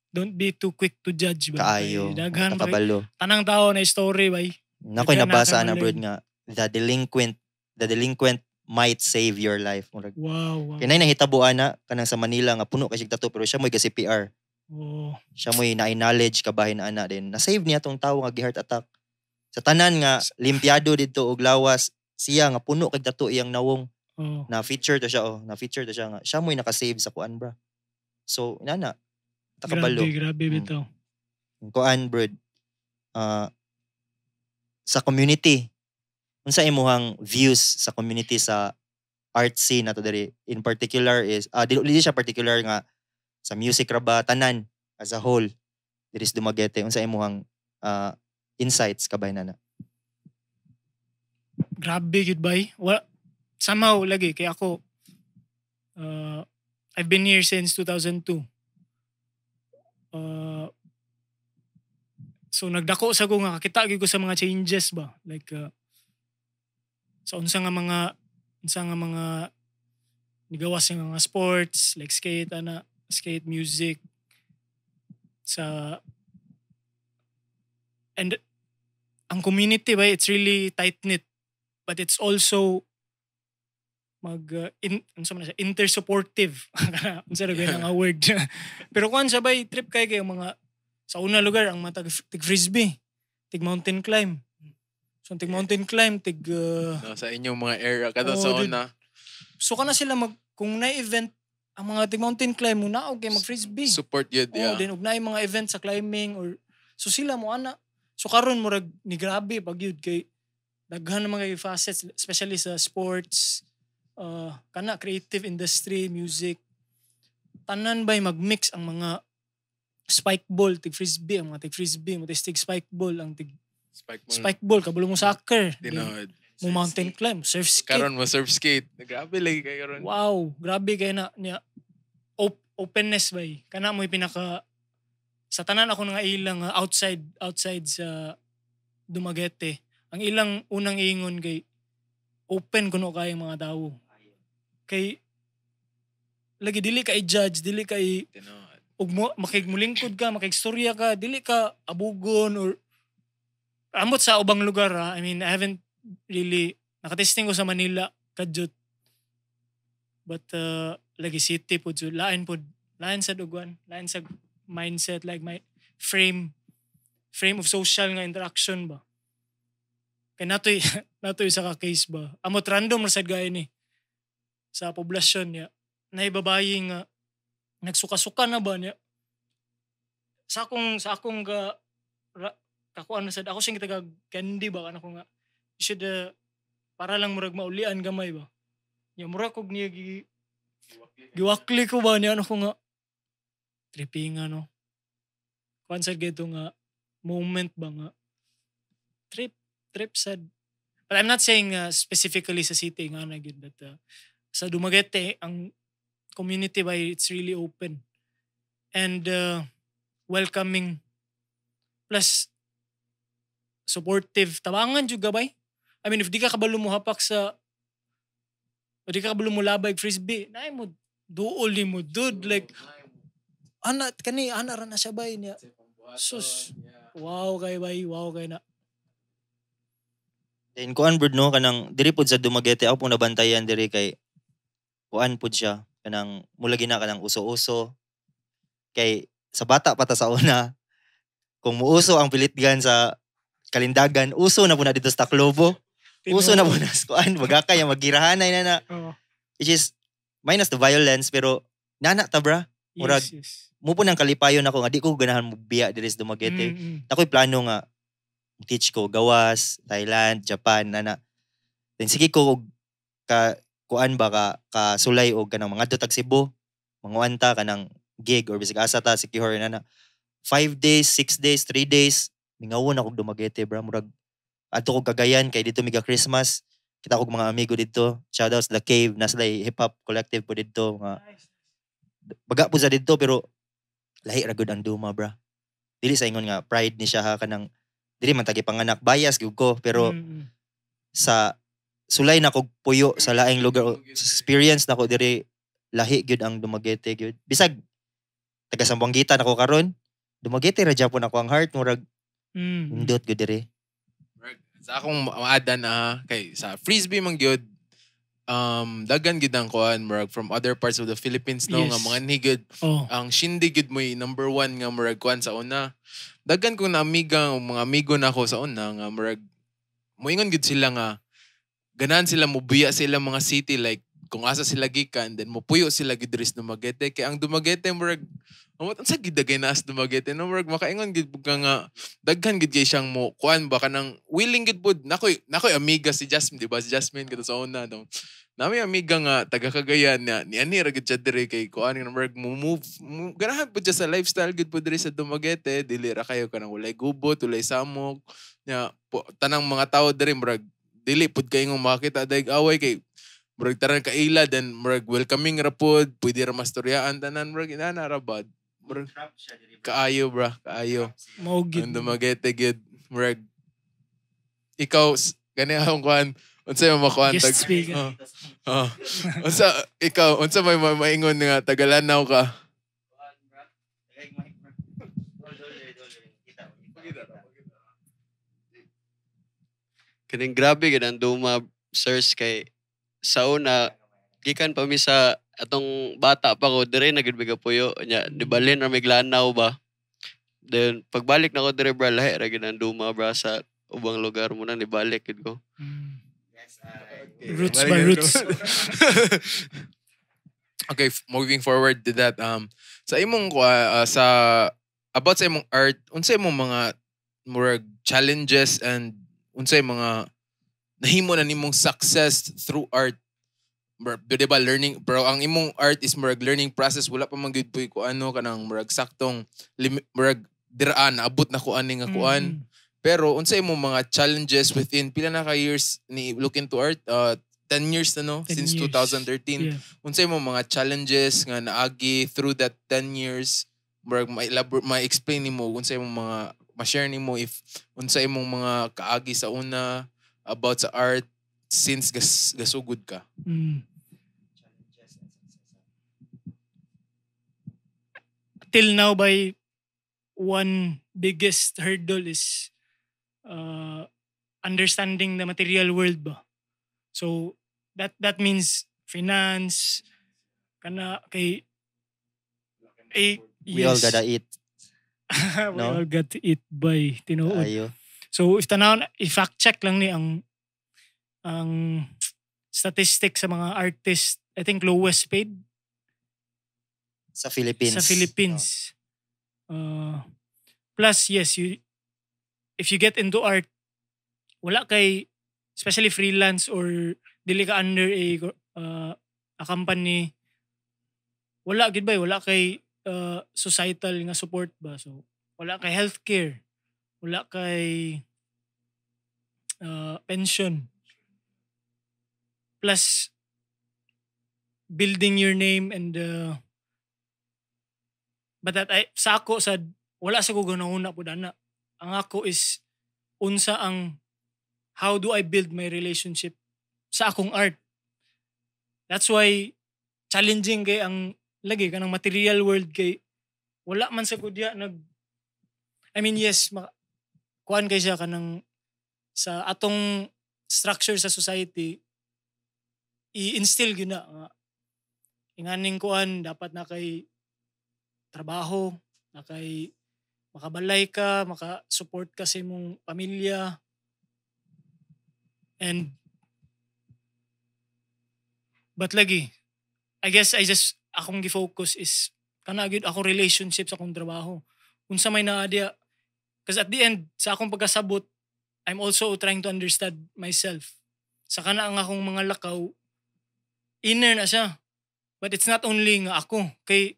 Don't be too quick to judge ba. kaayo Kay daghan ba kay- takabalo. tanang tao na story bay. Nakoy Daghan na nabasa ka na ma-learn. bro nga the delinquent might save your life. Murag Wow. kay nay nahitabo ana kanang sa Manila nga puno kay sig tattoo pero siya mo'y ga CPR. Siya mo'y naay knowledge kabahin ana din. Na-save niya tong tawo nga gi-heart attack. Sa tanan nga limpyado didto og lawas siya nga puno kay tattoo iyang nawong na feature to siya oh, na feature to siya nga siya mo'y naka-save sa kuan bra. So inana takabalo. Grabe, grabe bitaw. Kuan bro. Sa community, unsa imuhang views sa community sa art scene nato diri in particular is dili dili siya particular nga sa music ra ba, tanan as a whole diri sa Dumaguete, unsa imuhang insights kabay na na? Grabe gid bay. Wa somehow lagi kay ako, I've been here since 2002. So nagdako sa ko nga kakita gyud ko sa mga changes ba, like sa unsa nga mga nigawas nga mga sports like skate ana, skate, music sa, and ang community ba, it's really tight knit but it's also mag in unsa man na siya, inter-supportive, unsa ra gyud ang word, pero kuan sabay trip kay kay mga sa una lugar ang mga tig frisbee, tig mountain climb, so ang tig mountain climb, tig No, sa inyong mga era kada Oo, sa dude. una. So kana sila mag kung na event ang mga tig mountain climb mo na kay mag frisbee. Support yun, Oh, yeah. then ug naay mga event sa climbing or so sila mo ana. So karon murag ni grabe pag yun kay daghan na mga facets, especially sa sports, kana creative industry, music. Tanan bay magmix ang mga spike ball, tig frisbee, ang mga tig frisbee, mo tig spike ball, ang tig Spike ball. spike ball kabalo mo soccer. Then, Dinod. mo mountain climb, surf skate. Karon mo surf skate. Grabe lagi kayo ron. Wow, grabe kay na niya. Openness bay. Kana mo'y pinaka sa tanan ako nga ilang outside outside sa Dumaguete. Ang ilang unang ingon kay open kuno kay mga tawo. Kay lagi dili ka i-judge, dili ka i Tinuod. ug mo makigmulingkod ka, makigstorya ka, dili ka abugon or amot sa ubang lugar ha. I mean, I haven't really nakatesting ko sa Manila kadyot. But lagi city pod so lain pod, lain sa duguan, lain sa mindset, like my frame frame of social nga interaction ba. Kay natoy natoy sa ka case ba. Amot random ra sad gaya ni sa poblasyon niya. Nay babayi nga nagsuka-suka na ba niya. Sa akong ga ra, kakuan na sad ako siyang gitagag candy ba kana ko nga you should para lang murag maulian gamay ba. Nya murag kog niya giwakli ko ba niya ano ko nga tripping nga no. Kuan sad gito nga moment ba nga trip. Trip sad. But I'm not saying specifically sa city nga na gyud, but sa Dumaguete, ang community ba, it's really open and welcoming, plus supportive, tabangan jud bay. I mean, if di ka kabalo mo hapak sa o di ka kabalo mo labay frisbee, naay mo duol nimo, dude. Like ana kani, ana ra na siya bay niya. Sus. Wow kay bay, wow kay na. Then kuan, bro, no, kanang diri pud sa Dumaguete, ako pong nabantayan diri kay kuan pud siya, kanang mula gina kanang uso-uso kay sa bata pa ta sa una, kung muuso ang pellet gun sa Kalindagan, uso na po na dito sa Taclobo. Uso na po na sa kuan, magakay magirahanay na na Oo. Which is minus the violence, pero nana ta, bra. Murag, mo po nang kalipayon ako nga di ko ganahan mo biya diri sa Dumaguete. Ako'y plano nga teach ko gawas, Thailand, Japan, nana. Then sige ko og ka kuan ba, ka ka sulay og kanang mga tag Cebu, manguan ta kanang gig or bisag asa ta secure nana. 5 days, 6 days, 3 days, mingawon ako og Dumaguete, bra. Murag adto kog Cagayan kay dito miga Christmas. Kita kog mga amigo dito. Shoutouts The Cave, nasa hip hop collective po dito, mga Nice. Baga po sa dito, pero lahi ra gud ang Duma, bra. Dili sa ingon nga pride ni siya ha, kanang dili man tagi panganak, bias gyud ko, pero sa sulay na kog puyo sa laing lugar o sa experience nako diri, lahi gyud ang Dumaguete gyud. Bisag taga Zamboanguita nako karon, Dumaguete ra gyapon ako ang heart, murag nindot gyud diri. Sa akong maada na kay sa frisbee man gyud, daghan gyud ang kuan, murag from other parts of the Philippines, no, nga mga nigid ang Shindy gyud mo'y number one nga murag kuan sa una. Daghan kong naamiga, mga amigo na ako sa una nga murag moingon gyud sila nga ganahan sila mobuya sa ilang mga city, like kung asa sila gikan, then mopuyo sila gyud diri sa Dumaguete kay ang Dumaguete murag amot unsa gid dagay na as Dumaguete, no? Murag makaingon gid pud ka nga daghan gid kay siyang mo kuan ba, kanang willing gid pud. Nakoy amiga si Jasmine, di ba? Si Jasmine kadto sa una, no? Nami amiga nga taga Cagayan na ni ani ra gid siya diri kay kuan nga murag mo move mo, ganahan pud siya sa lifestyle gid pud diri sa Dumaguete. Dili ra kayo kanang walay gubot, walay samok nya po, tanang mga tawo diri murag dili pud kay ngong makakita daig away kay murag tanan kaila, then murag welcoming ra pud, pwede ra mastoryaan tanan, murag inana ra ba, murag kaayo, bra, kaayo Mao gyud. Ang Dumaguete gyud, murag ikaw gani akong kuan, unsa may makuan? Guest speaker. Oh, oh. Unsa ikaw, unsa may maingon nga taga-Lanao ka? Kaning grabe gid ang Duma, sirs, kay sa una gikan pa mi sa atong bata pa ko dire na gid mi gapuyo nya, nibalhin ra mig Lanao ba. Then pagbalik nako dire, bra, lahi ra gid ang Duma, bra, sa ubang lugar mo na nibalik gid ko. Okay, Roots balik by na roots. Okay, moving forward to that, sa imong sa about sa imong art, unsa imong mga murag challenges and unsay mga nahimo na nimong success through art? Di ba learning, pero ang imong art is murag learning process, wala pa man gyud puy ko ano kanang murag saktong murag diraan naabot na ko ani nga kuan. Pero unsa imong mga challenges within pila na ka years ni look into art? 10 years na, no? 10 Since years. 2013. Unsa imong mga challenges nga naagi through that 10 years? Murag ma-elaborate, ma-explain nimo unsa imong mga, ma-share nimo if unsa imong mga kaagi sa una about sa art since gasugod ka. Till now, by one biggest hurdle is understanding the material world ba. So that means finance kana kay eh, We all gotta eat. We no? all got to eat by tinuod. Ayo. So if tanaw, i-fact check lang ni ang statistics sa mga artist, I think lowest paid Sa Philippines. sa Philippines. Plus, yes, you if you get into art, wala kay, especially freelance or dili ka under a company, wala gid ba, wala kay societal nga support ba. So wala kay healthcare, wala kay Pension. Plus building your name and but that I, sa ako sa wala sa ko ganahuna pud ana. Ang ako is unsa ang how do I build my relationship sa akong art. That's why challenging kay ang lagi kanang material world kay wala man sa kudya nag, I mean, yes, kuan kay siya kanang sa atong structure sa society, i-instill gyud na nga inganing kuan, dapat na kay trabaho na kay makabalay ka, maka-support ka sa imong pamilya and but lagi, I guess I just akong gi-focus is kana gyud, akong relationship sa akong trabaho, unsa may naa diya, because at the end sa akong pagkasabot, I'm also trying to understand myself sa kana ang akong mga lakaw, inner na siya. But it's not only nga ako kay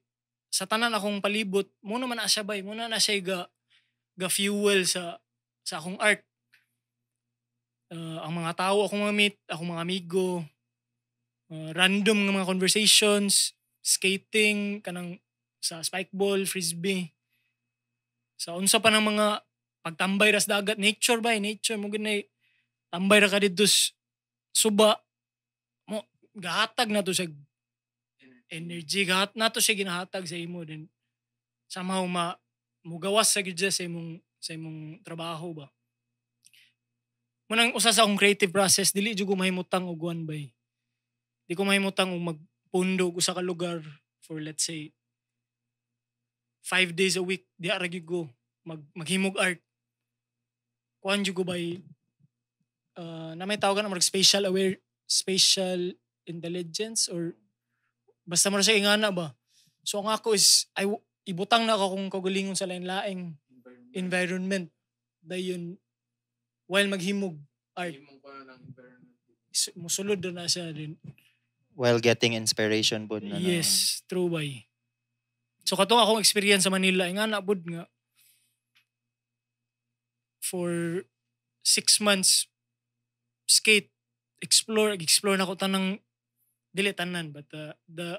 sa tanan akong palibot mo naman na siya bay mo na na siya ga fuel sa akong art. Ang mga tao akong mga meet, akong mga amigo, random nga mga conversations, skating, kanang sa spikeball, frisbee, sa unsa pa ng mga pagtambay ras dagat, nature ba, nature mo ginay tambay ra ka didto suba mo, gahatag na to sa energy, gahat na to siya, ginahatag sa imo din somehow ma mugawas sa gyud siya sa imong trabaho ba. Munang usa sa akong creative process, dili jud ko mahimutang og one bay, di ko mahimutang og magpundo og usa ka lugar for, let's say, 5 days a week, di ra gyud ko maghimog art. Kuan jud ko bay, na may tawag na spatial aware, spatial intelligence or basta mo na siya ingana ba. So ang ako is ay ibutang na ako kung kaugalingon sa lain-laing environment dayon while maghimog art. Musulod na siya din. While getting inspiration po na. Yes, true bay. So katong akong experience sa Manila, nga na pud nga for 6 months skate, explore, explore na ko tanang, dili tanan, but the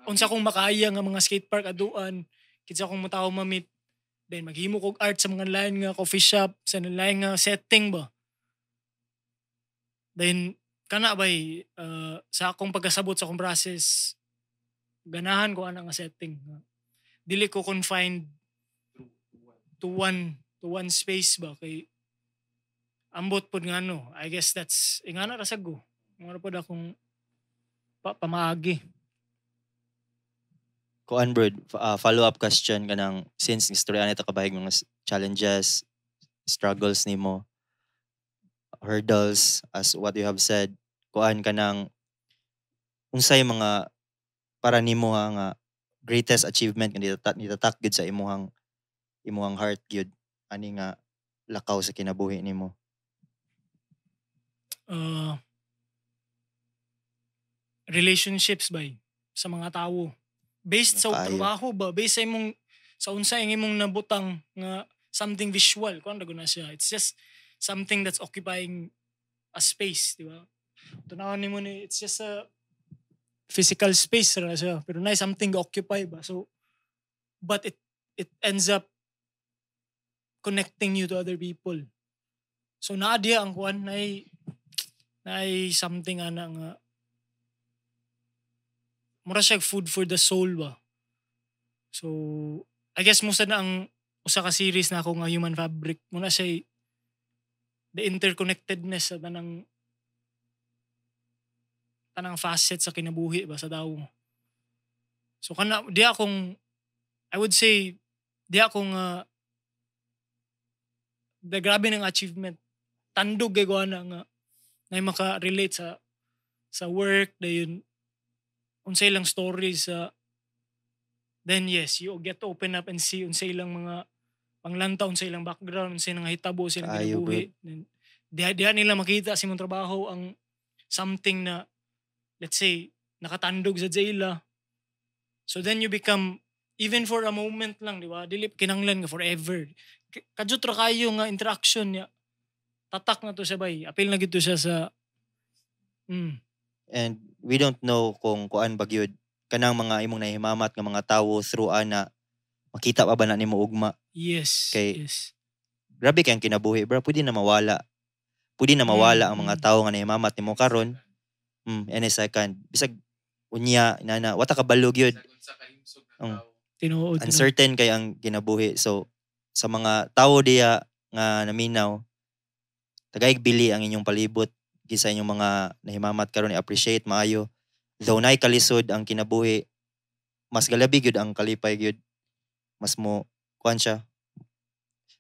unsa kong makaya nga mga skate park aduan, kinsa akong matawo ma-meet, then maghimo kog art sa mga lain nga coffee shop, sa lain nga setting ba. Then kana bay, sa akong pagkasabot sa akong process, ganahan ko ana nga setting. Dili ko confined to one space ba kay ambot pod nga ano. I guess that's ingana ra sad ko. Ngano pod akong pamaagi. Kuan bro, follow up question, kanang since istorya nito kabahig mga challenges, struggles nimo, hurdles, as what you have said, kuan, kanang unsay mga para nimo ha nga greatest achievement nga nitatak gyud sa imuhang heart gyud ani nga lakaw sa kinabuhi nimo? Relationships bay sa mga tawo. Based sa Kaayo. Trabaho ba, based sa imong sa unsa ang imong nabutang nga something visual, kuan ra na siya. It's just something that's occupying a space, di ba? Tunawon nimo ni, it's just a physical space ra na siya, pero na something occupy ba. So but it ends up connecting you to other people. So naa diya ang kuan, nay something ana nga mura siya food for the soul ba. So I guess musa na ang usa ka series na ako nga Human Fabric muna siya, the interconnectedness sa tanang tanang facet sa kinabuhi ba sa tawo. So kana di akong, I would say di akong the grabe ng achievement, tandog kay ko ana nga na maka-relate sa work, dayon unsay lang stories sa, then yes, you get to open up and see unsay ilang mga panglantaw, unsay ilang background, unsay nangahitabo sa ilang Kaayo, bro. kinabuhi. Then diha diha nila makita sa imong trabaho ang something na, let's say, nakatandog sa jaila. So then you become, even for a moment lang, di ba, dili kinanglan nga forever. Kadyot ra kayo nga interaction niya. Tatak na to siya bay. Apil na gid to siya sa And we don't know kung kuan ba gyud kanang mga imong nahimamat nga mga tawo through ana, makita pa ba na nimo ugma? Kay grabe kay ang kinabuhi, bro. Pwede na mawala ang mga tawo nga nahimamat nimo karon any second, bisag unya inana, wa ta kabalo gyud. Tinuod, tinuod. Uncertain kay ang kinabuhi. So sa mga tawo diya nga naminaw, tagaig bili ang inyong palibot kisa inyong mga nahimamat karon, i-appreciate maayo. Though nay kalisod ang kinabuhi, mas galabi gyud ang kalipay gyud, mas mo kuan siya.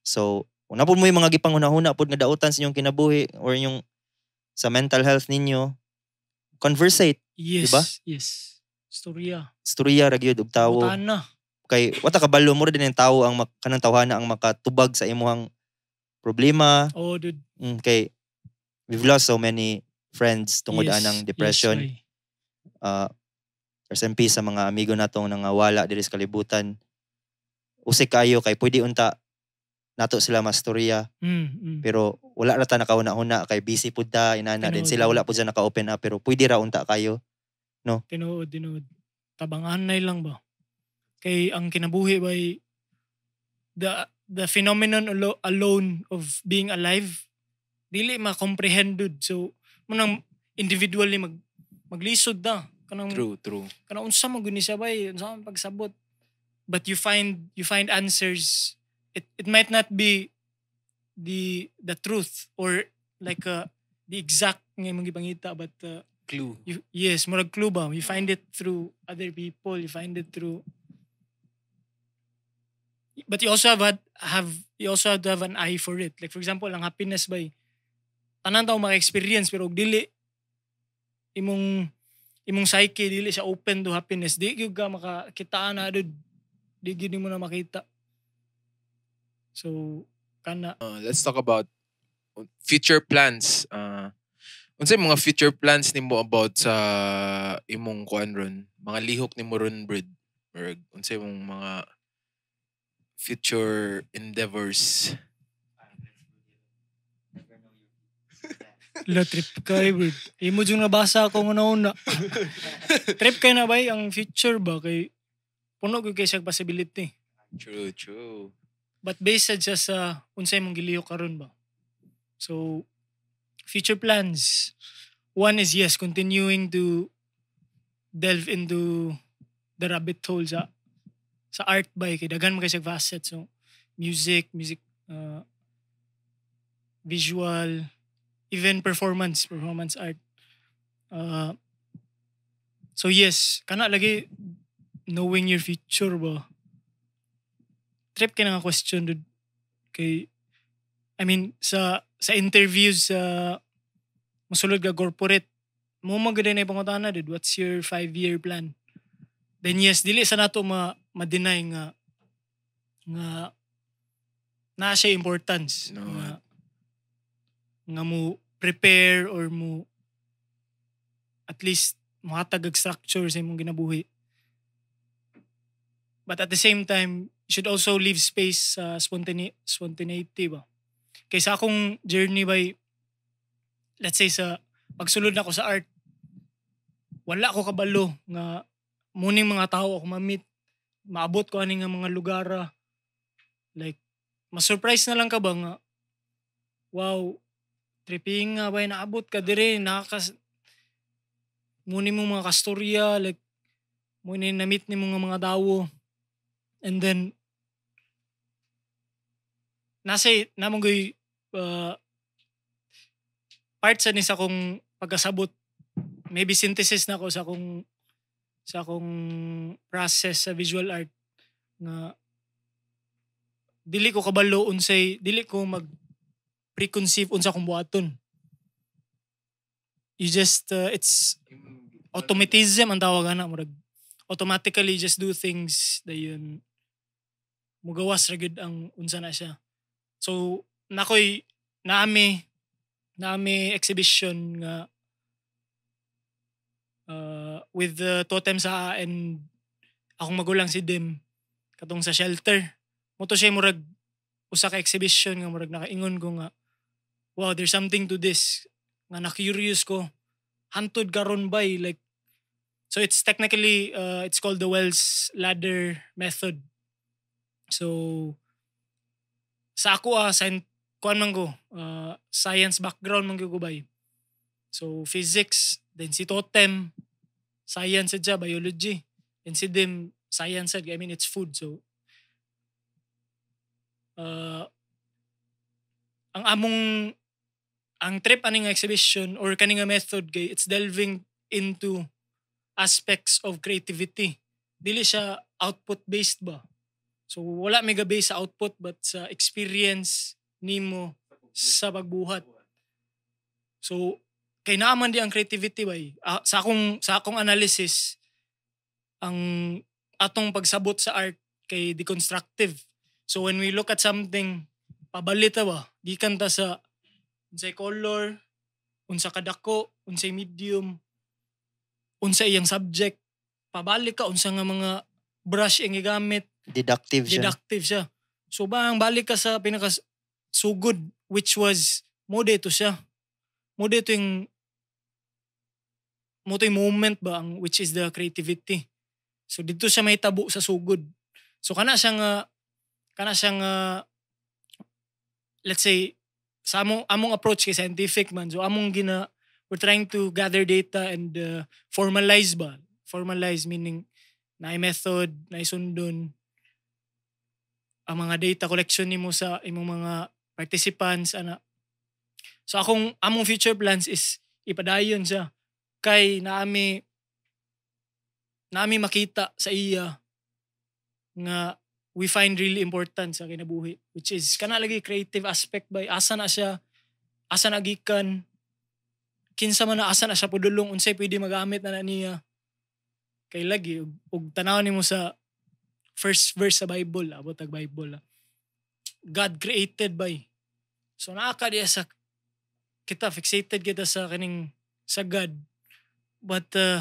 So una pud mo yung mga gipanghuna-huna pud nga dautan sa inyong kinabuhi or inyong sa mental health ninyo, conversate. Diba? Yes. Storya. Istorya ra gyud og tawo. Butana. Kay wa ta kabalo mo din ang tawo ang kanang tawhana ang makatubag sa imuhang problema. Oh, dude. Kay we've lost so many friends tungod anang depression. Yes, bay. Rest in peace sa mga amigo natong nangawala diri sa kalibutan. Usik kayo kay pwede unta nato sila mastorya, pero wala ra ta nakahuna-huna kay busy pud ta inana din. Tinuod. Sila wala pud sila naka-open up, pero pwede ra unta kayo. Tinuod, tinuod. Tabanganay lang ba? Kay ang kinabuhi bay, the phenomenon alone of being alive dili ma-comprehend, dude. So munang individually maglisod na kanang True, true. Kanang unsa man gud ni siya bay, unsa man pagsabot. But you find answers. It might not be the truth or like the exact nga imong gipangita, but Clue. You, yes, murag clue ba? You find it through other people, you find it through, but you also have to have an eye for it. Like for example, ang happiness bay, tanan tao maka-experience, pero og dili imong psyche dili siya open to happiness, di gyud ka makakitaan na, dude. Di gyud nimo na makita. So kana. Let's talk about future plans. Unsay mga future plans nimo about sa imong kuan ron? Mga lihok nimo ron, Brad? Or unsay imong mga future endeavors? La, trip kay, bro. Imo jung nabasa ako nga una. Trip kay na bay ang future ba, kay puno gyud kay siya possibility. True, true. But based sad siya sa unsay mong gilihok karon ba. So future plans. One is, yes, continuing to delve into the rabbit hole sa art ba, kay daghan man kay siya facets. So music, visual, even performance art. So yes, kana lagi, knowing your future ba. Trip kay nga question, dude. Kay I mean, sa interviews sa mosulod ka corporate mo, man gud na pangutana, dude, "What's your 5-year plan?" Then yes, dili sa nato ma ma-deny nga naa siya importance No. nga mo prepare or mo at least mohatag og structure sa imong ginabuhi. But at the same time, you should also leave space sa spontaneity ba. Kay sa akong journey by, let's say sa pagsulod na ako sa art, wala ko kabalo nga muning mga tao ako ma-meet, maabot ko ani nga mga lugar ah. Like ma-surprise na lang ka ba nga, wow, tripping nga ba, naabot ka dire, nakakas muni mo mga kastorya, like muni na-meet ni mga tawo, and then nasa namong goy part sa ni sa akong pagkasabot, maybe synthesis na ako sa akong process sa visual art nga dili ko kabalo unsay, dili ko mag preconceive unsa akong buhaton. You just it's automatism ang tawag ana, murag automatically just do things, dayon mugawas ra gyud ang unsa na siya. So nakoy naami exhibition nga with the Totem sa and akong magulang si Dim, katong sa shelter mo to siya, murag usa ka exhibition nga murag nakaingon ko nga wow, there's something to this nga na curious ko hantod karon bay. Like, so it's technically it's called the Wells ladder method. So sa ako science kuan man ko, science background man gyud ko bay. So physics, then si Totem science siya, biology, and si Dim science sad. I mean, it's food. So ang among ang trip ani nga exhibition or kani nga method kay it's delving into aspects of creativity. Dili siya output based ba. So wala may base sa output but sa experience nimo sa pagbuhat. So kay naaman di ang creativity bay. Sa akong analysis, ang atong pagsabot sa art kay deconstructive. So when we look at something, pabalit ta ba? Gikan ta sa unsay color, unsa kadako, unsay medium, unsa iyang subject. Pabalik ka unsa nga mga brush ang gigamit. Deductive siya. Deductive siya. So bang balik ka sa pinaka sugod, which was mo dito siya. Mo to yung moment ba ang which is the creativity. So dito siya may tabo sa sugod. So kana siya nga let's say sa among approach kay scientific man. So among gina we're trying to gather data and formalize ba. Formalize meaning na method, na sundon ang mga data collection nimo sa imong mga participants ana. So akong among future plans is ipadayon siya kay naami makita sa iya nga we find really important sa kinabuhi, which is kana lagi creative aspect by asa na siya, asa na gikan, kinsa man na, asa na siya pudulong, unsay pwede magamit na niya. Kay lagi ug tan-awon nimo sa first verse sa Bible, abot ag Bible, ah. God created by. So naa ka diya sa kita fixated kita sa kaning sa God, but the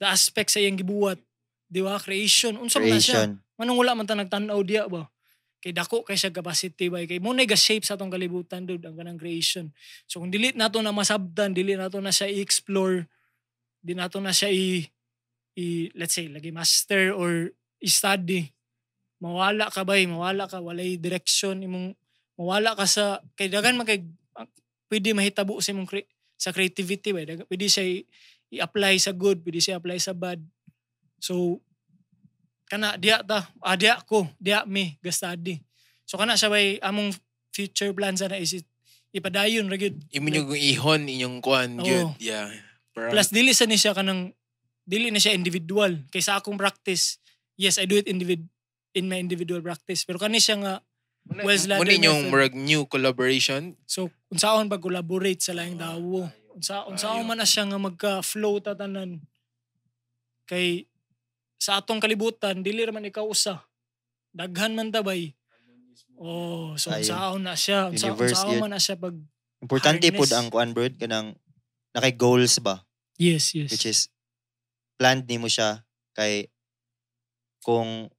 aspect sa iyang gibuhat, di ba, creation, unsa man na siya? Creation. Manong wala man ta nagtan-aw diya ba? Kay dako kay siya capacity ba, kay mo na shape sa atong kalibutan, dude, ang kanang creation. So kung dili nato na masabtan, dili nato na siya i-explore, di nato na siya i let's say lagi master or i-study, mawala ka bay, mawala ka, walay direction imong, mawala ka sa kay daghan man kay pwede mahitabo sa imong sa creativity bay. Pwede siya i-apply sa good, pwede siya apply sa bad. So kana diya ta, diya ko, diya mi ga-study. So kana siya bay, among future plans ana is ipadayon ra gyud. Imo yung ihon inyong kuan Oo. Gyud. Yeah. Plus dili sa ni siya kanang dili na siya individual. Kay sa akong practice, yes, I do it in my individual practice, pero kani siya nga Wells Muna ladder inyong method. murag new collaboration. So unsaon pag collaborate sa laing dawo, unsaon Ayo. Man na siya nga magka-flow ta tanan, kay sa atong kalibutan dili ra man ikaw usa, daghan man ta bay. Oh, so Ayo. unsaon na siya, Universe unsaon yun. man na siya pag Importante pud harness. ang kuan, bro, kanang nakay goals ba, Yes. which is planned nimo siya, kay kung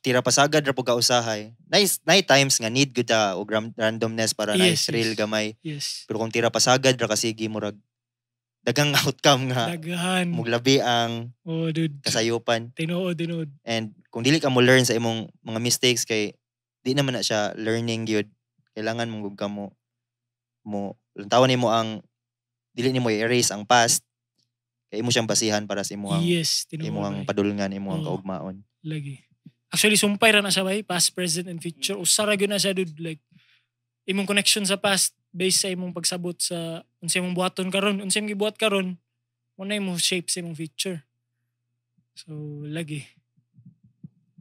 tira pasagad ra pud ka usahay, nice nice times nga need gud ta og randomness para na thrill gamay, pero kung tira pasagad ra kasi murag daghang outcome nga Daghan. muglabi ang Oh, dude. kasayupan. Tinuod, tinuod. And kung dili ka mo learn sa imong mga mistakes, kay di naman na siya learning gyud. Kailangan mong gud ka mo mo lantawan nimo ang dili nimo i-erase ang past kay imo siyang basihan para sa imong Yes, tinuod. imong Bay. padulngan, imong Oo. kaugmaon. Lagi. Actually, sumpay ra na siya bay, past, present, and future. Usa ra gyud na siya, dude. Like, imong connection sa past based sa imong pagsabot sa unsa imong buhaton karon, unsa imong gibuhat karon, mo na imong shape sa imong future. So, lagi.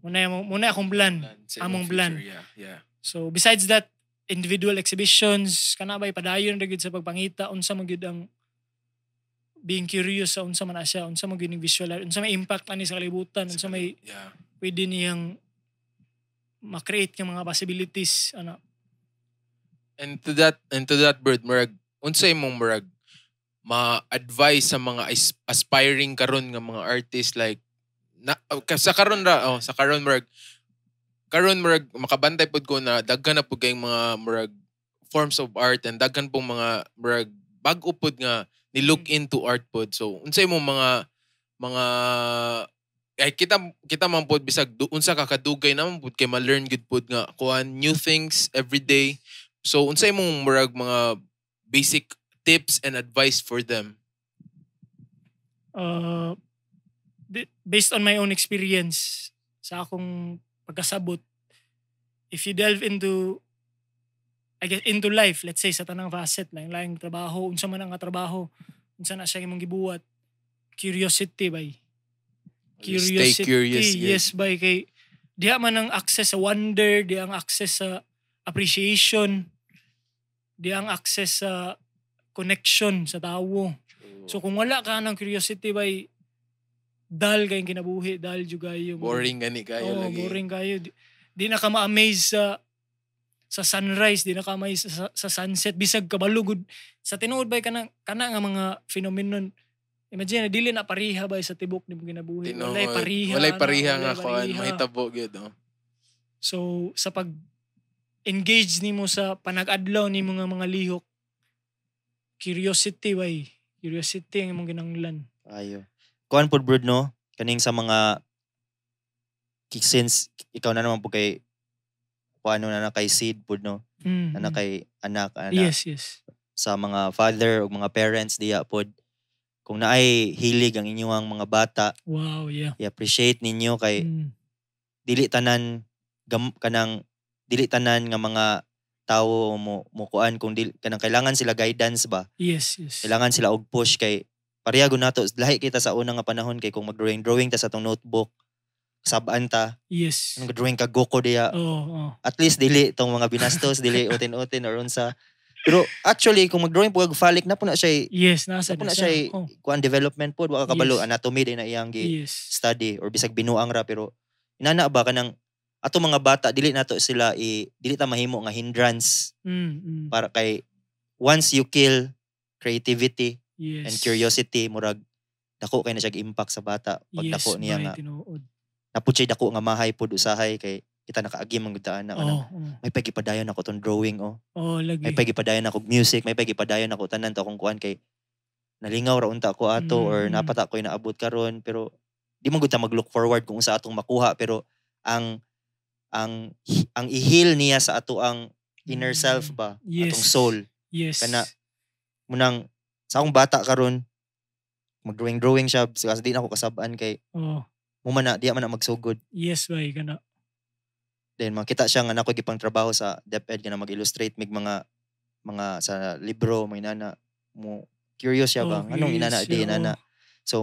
Muna akong plan. Sa Among imong plan. future. Yeah. So, besides that, individual exhibitions, kana bay, padayon ra gyud sa pagpangita unsa man gyud ang being curious sa unsa man na siya, unsa man gyud ning visual art, unsa may impact ani sa kalibutan, unsa may pwede niyang ma-create ng mga possibilities ano. And to that bird, murag unsa imong murag ma-advise sa mga aspiring karon nga mga artist, like na, sa karon ra, oh, sa karon murag makabantay pud ko na daghan na pud kayong mga murag forms of art and daghan pong mga murag bag-o pod nga ni look into art pod. So unsay mo mga ay kita kita man pod bisag unsa ka kadugay naman pod kay ma-learn gud pod nga kuan new things every day. So unsay mong murag mga basic tips and advice for them? Based on my own experience sa akong pagkasabot, if you delve into, I guess, into life, let's say sa tanang facet, lang laing trabaho, unsa man ang nga trabaho, unsa na siya imong gibuhat, curiosity bay. Stay curious. Yes, bay, kay diha man ang access sa wonder, diha ang access sa appreciation, diha ang access sa connection sa tawo. So kung wala ka ng curiosity bay, dull kayong kinabuhi, dull jud kayo. Boring gani kayo Oo, lagi. Boring kayo. Di na ka ma-amaze sa sunrise, di na ka ma-amaze sa sunset, bisag kabalo gud. Sa tinuod bay, kana kana nga mga phenomenon. Imagine, dili na pariha bay sa tibok nimo kinabuhi. Tinuod. Walay pariha. Walay na, pariha nga walay kuan pariha. Mahitabo gyud, oh. So sa pag engage nimo sa panag-adlaw nimo nga mga lihok, curiosity bay. Curiosity ang imong ginanglan. Ayo. Kuan pod bro, no, kaning sa mga since ikaw na naman po kay kuano na na kay seed pod, no, na kay anak ana Yes. sa mga father o mga parents diya pod, kung naay hilig ang inyong mga bata, i-appreciate ninyo kay dili tanan kanang dili tanan nga mga tawo mo mo kuan kung dili kanang kailangan sila guidance ba, Yes. kailangan sila og push kay pareha gud nato, lahi kita sa una nga panahon kay kung mag-drawing drawing ta sa atong notebook, sabaan ta, anong drawing ka Goku diya. Oo. At least dili tong mga binastos, dili utin-utin or unsa, pero actually kung mag-drawing po kag phallic na po na siya Yes, nasa na po na na siya siya. Oh. kuan development pod, wa ka kabalo anatomy din na iyang gi study or bisag binuang ra, pero inana ba kanang ato mga bata, dili nato sila dili ta mahimo nga hindrance para kay once you kill creativity and curiosity, murag dako kay na siya impact sa bata pag dako niya bay, nga tinuod. napud siya dako nga mahay pod usahay kay kita nakaagi man gud ta ana kanang may pagipadayon ako tong drawing, oh. Oh, lagi. May pagipadayon ako og music, may pagipadayon ako tanan to akong kuan kay nalingaw ra unta ko ato or napata ko inaabot karon, pero di man gud ta mag-look forward kung unsa atong makuha, pero ang i-heal niya sa ato ang inner self ba, atong soul. Kana munang sa akong bata karon mag-drawing drawing siya kasi di na ako kasab-an kay mo man na di man na magsugod. Yes, bay kana. Then makita siya nga nako gipang trabaho sa DepEd kana mag-illustrate mig mga sa libro, mga inana mo, curious siya ba Oh, anong curious inana siya, di inana. oh. So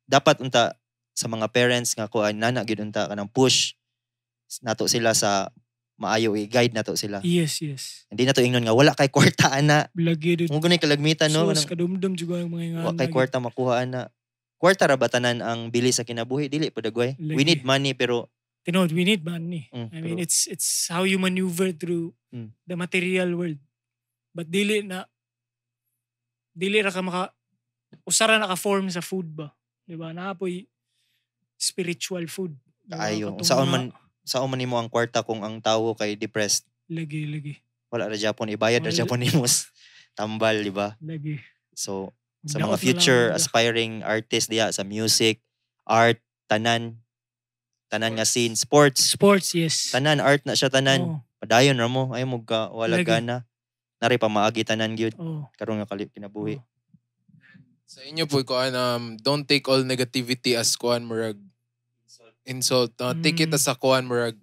dapat unta sa mga parents nga kuan nana gyud unta kanang push nato sila sa maayo, i-guide nato sila. Yes. Hindi nato ingnon nga wala kay kwarta ana. Lagi dito. Mo gunay kalagmitan, no, Sus, kanang kadumdum juga ang mga wa kay ingana. kwarta makuha ana. Kwarta ra ba tanan ang bili sa kinabuhi? Dili pud agway. We Lagi. need money pero Tinuod, we need money. I mean, pero it's how you maneuver through the material world. But dili na dili ra ka maka usara na ka form sa food ba. Di ba? Naapoy spiritual food. Di ba? Kaayo. Katong Saon man nimo ang kwarta kung ang tawo kay depressed? Lagi, lagi. Wala ra japon ibayad ra Wala. japon nimo tambal, di ba? Lagi. So sa Daot mga na lang future ang aspiring artists diya sa music, art, tanan tanan nga scene, sports, Sports, yes. tanan art na siya tanan. Padayon ra mo, ay mo ka wala Lagi. gana. Nari pa maagi tanan gyud Oo. karon nga kinabuhi. Sa inyo po, kuan, don't take all negativity as kuan murag insult. No? Take it as a kuan murag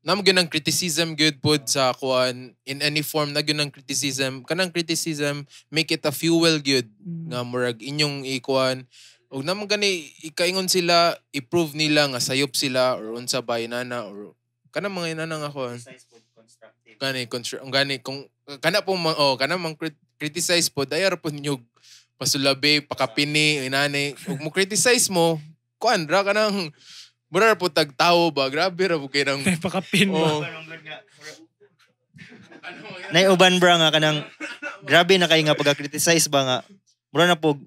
nam gyud ang criticism good pod sa kuan in any form na gyud ang criticism, kanang criticism, make it a fuel gyud nga murag inyong ikuan og naman gani ikaingon sila, i-prove nila nga sayop sila or unsa ba inana or kanang mga inana nga kuan gani gani kung kana po oh kana mang criticize po, dayar po ninyo pasulabi pakapini inani ug mo criticize mo kuan ra kanang mura ra po tag tawo ba, grabe ra po kay nang Pakapin ba? Oh. Nay uban bra nga kanang grabe na kay nga pagka-criticize ba nga mura na po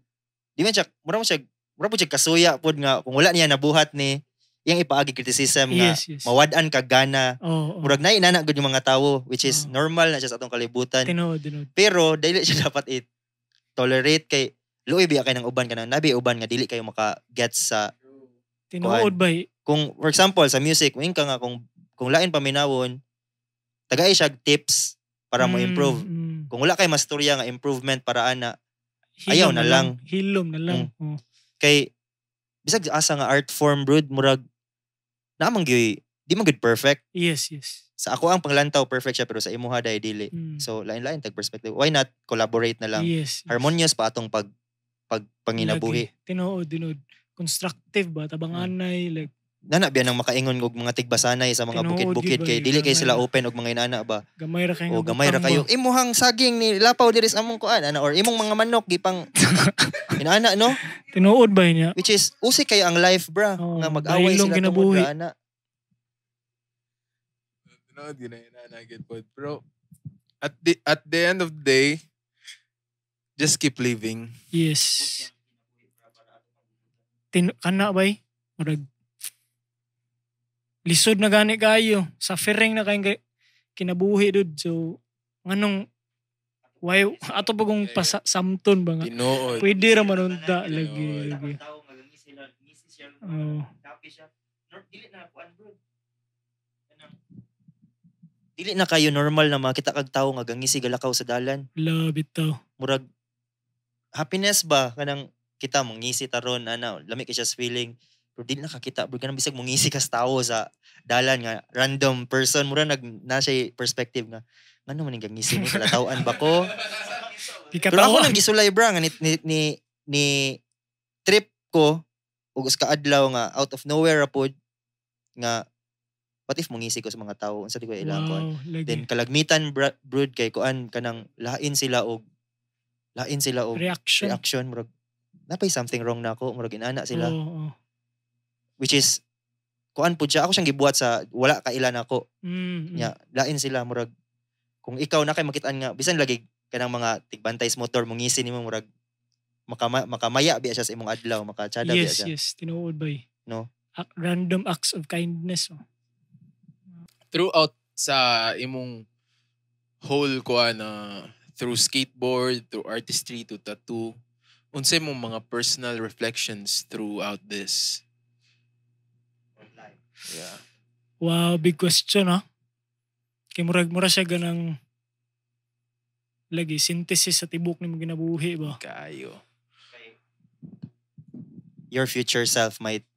di man siya mura mo siya mura po siya kasuya pod nga kung wala niya nabuhat ni iyang ipaagi criticism nga mawad-an ka gana. Oo. Murag na inana gud yung mga tawo, which is Oo. Normal na siya sa atong kalibutan. Tinuod, tinuod. Pero dili siya dapat i-tolerate kay luoy biya kay ng uban, kanang nabi uban nga dili kayo maka gets sa Tinuod ba? Kung for example sa music, moingon ka nga kung lain paminawon, tagay siya og tips para mo improve. Kung wala kay mastorya nga improvement para ana, Hilom ayaw na lang. Hilom na lang. Oh. Kay bisag asa nga art form, brud, murag naa man gyud di man gud perfect. Yes. Sa ako ang panglantaw perfect siya, pero sa imuha dai dili. So lain-lain tag perspective. Why not collaborate na lang? Yes. Harmonious pa atong pag pag panginabuhi. Lagi. Tinuod, tinuod. Constructive ba? Tabanganay. Like, Nana biya nang makaingon og mga tigbasanay sa mga Tinuod bukid-bukid gyud ba, kay dili kay gamay sila ra. open og mga inana ba. Gamay ra kayo O nga gamay ra butang kayo. ba? Imuhang saging ni lapaw diri sa among kuan ana or imong mga manok gipang inana, no? Tinuod ba niya? Which is usi kayo ang life, bra, Oo, nga mag-away bailong sila tungod kinabuhi. ra ana. Tinuod yun na yun, na pod. Pero at the end of the day, just keep living. Yes. Kana bay? Murag lisod na gani kayo. Suffering na kayong kinabuhi, dude. So, nganong why ato pa kung pasamton ba nga? Tinuod. Pwede ra man unta lagi lagi. Oh. Dili na kayo normal na makita kag tawo nga gangisi galakaw sa dalan. Love it to. Murag happiness ba kanang kita mong ngisi taron ana, lami kay siya sa feeling, pero dili na kakita, bro, kanang bisag mongisi kas tawo sa dalan nga random person, mura nag na siya perspective nga ngano man ning gangisi ni, kalatawan ba ko? Pero ako Gikatawan. nang gisulay, bra, nga ni trip ko ug usa ka adlaw nga out of nowhere ra pod nga what if mongisi ko sa mga tawo, unsa di ko ilang kuan? Wow, lagi. Then kalagmitan, brud, kay kuan kanang lain sila og Reaction. reaction, murag napay something wrong na ako, murag inana sila, Oo, oo. which is kuan pud siya, ako siyang gibuhat sa wala kailan ako. Nya lain sila, murag kung ikaw na kay makitaan nga bisan lagi kanang mga tigbantay sa motor mongisi nimo, murag makamaya biya siya sa imong adlaw, makatsada biya Yes, siya. yes. Tinuod ba? No? Random acts of kindness. Oh. Throughout sa imong whole kuan na through skateboard, through artistry, to tattoo, unsay mong mga personal reflections throughout this? Yeah. Wow, big question, ha? Kay murag mura siya ganang lagi synthesis sa tibok ni mong ginabuhi ba? Kayo. Your future self might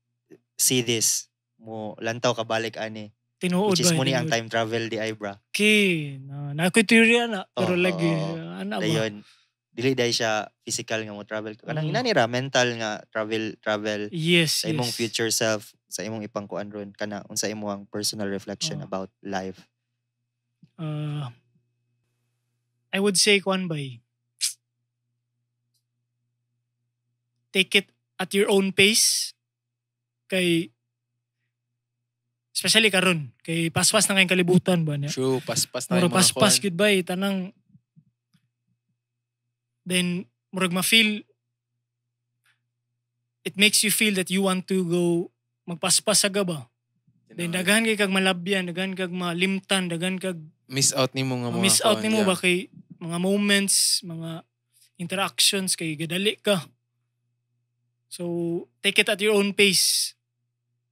see this, mo lantaw ka balik ani, Tinuod which is ba? mo ni ang Tinuod. time travel di ay, bra. Okay, na na ako'y theory ana, pero Oo, lagi oo. ana ba? Dayon dili dai siya physical nga mo travel, kanang Oo. inani ra, mental nga travel travel Yes, sa imong yes. future self, sa imong ipangkuan ron kana unsa imong personal reflection Oo. about life. I would say kuan bay. Take it at your own pace kay especially karon kay paspas na kayong kalibutan ba niya. True, paspas na Murag yung mga paspas kuan. gud bay tanang, then murag ma-feel, it makes you feel that you want to go magpaspas sa gaba. Then Tinuod. daghan kay kag malabyan, daghan kag malimtan, daghan kag Miss out nimo nga mga miss out kuan, nimo yeah. ba kay mga moments, mga interactions kay gadali ka. So take it at your own pace.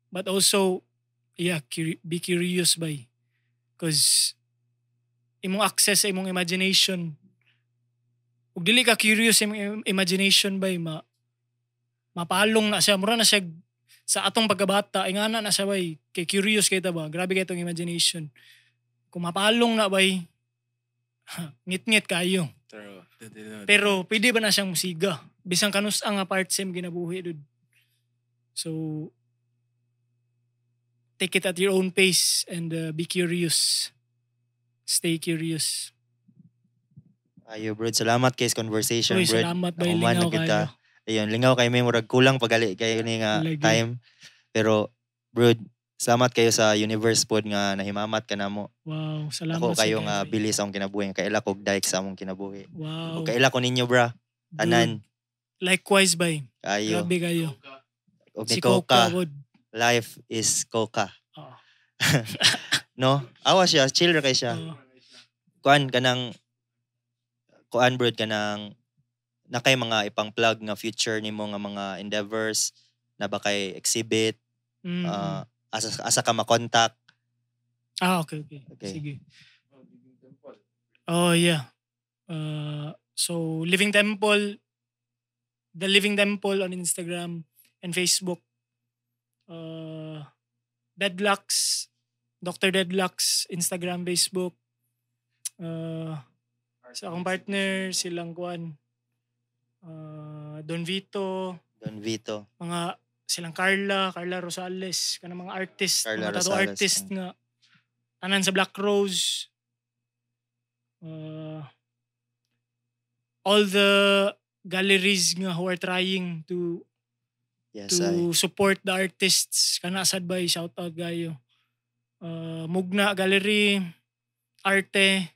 But also, yeah, be curious bay. Cause imong access sa imong imagination, ug dili ka curious sa imong imagination bay, ma mapalong na siya, mura na siya sa atong pagkabata, ingana na siya bay, kay curious kay ta ba, grabe kay itong imagination. Kung mapalong na bay, ngit-ngit kayo. True. Tinuod. Pero pwede ba na siyang musiga? Bisan kanus ang part sa imong ginabuhi, dude. So, take it at your own pace and be curious. Stay curious. Ayo, bro, salamat kay sa conversation, Uy, bro. salamat bay, Nahuman lingaw na kita. kayo. Ayun, lingaw kay may murag kulang pagali kayo ni nga Lagi. Time, pero bro, salamat kayo sa universe pod nga nahimamat ka namo. Wow, salamat Ako sa kayo nga kayo. bilis sa akong kinabuhi, kaila kog dike sa among kinabuhi. Wow. Ug kaila ko ninyo, bra. Dude, Tanan likewise bay. kayo. Grabe kayo. Og ni Si Coca, Coca. bod. Life is coca. Oo. No? Awa siya, chill ra kay siya. Oo. Kuan kanang kuan, bro, kanang na kay mga ipang plug nga future nimo nga mga endeavors na ba kay exhibit, asa asa ka makontak? Ah, okay. Okay. Sige. Oh, yeah. So, Living Temple, The Living Temple on Instagram and Facebook. Deadlocks, Dr. Deadlocks, Instagram, Facebook. Sa akong partner, silang kuan, Don Vito, Don Vito. Mga silang Carla, Carla Rosales, kanang mga artist, Carla mga tattoo Rosales, artist nga tanan sa Black Rose. All the galleries nga who are trying to Yes, ay. to support the artists, kana sad bay, shout out gayo. Mugna Gallery, Arte,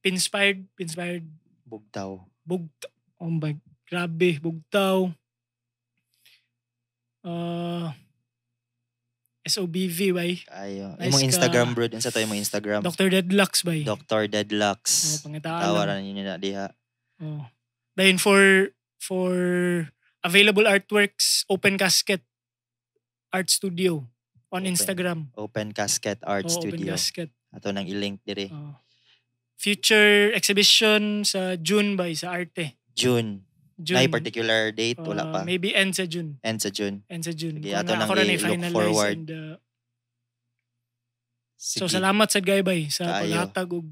Pinspired, Pinspired. Bugtaw. Bugt oh my, grabe, Bugtaw. SOBV bay. Ayo. Nice Imong ka. Instagram, bro. Unsa to imong Instagram? Dr. Deadlocks bay. Dr. Deadlocks. Oh, pangitaan lang. Tawaran ninyo na diha. Oh. Then for available artworks, Open Casket Art Studio on Open Instagram. Open Casket Art Oh, Open Studio. Casket. Ato nang i-link dire. Oh. Future exhibition sa June by sa Arte. June. June. Nay particular date? Wala pa. Maybe end sa June. End sa June. End sa June. Sige, Kung ato na nang ako ra na i-look i-finalize forward. and, Sige. so salamat sa guy bay sa Kaayo. paghatag og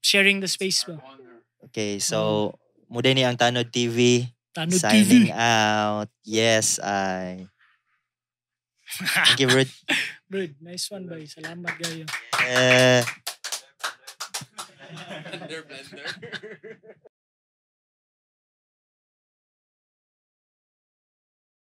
sharing the space ba. Okay, so muday ni ang Tanod TV. Tanod Signing TV. out. Yes, I. Thank you, bro. Bird, nice one bay. Salamat gayo. Eh. Blender, blender.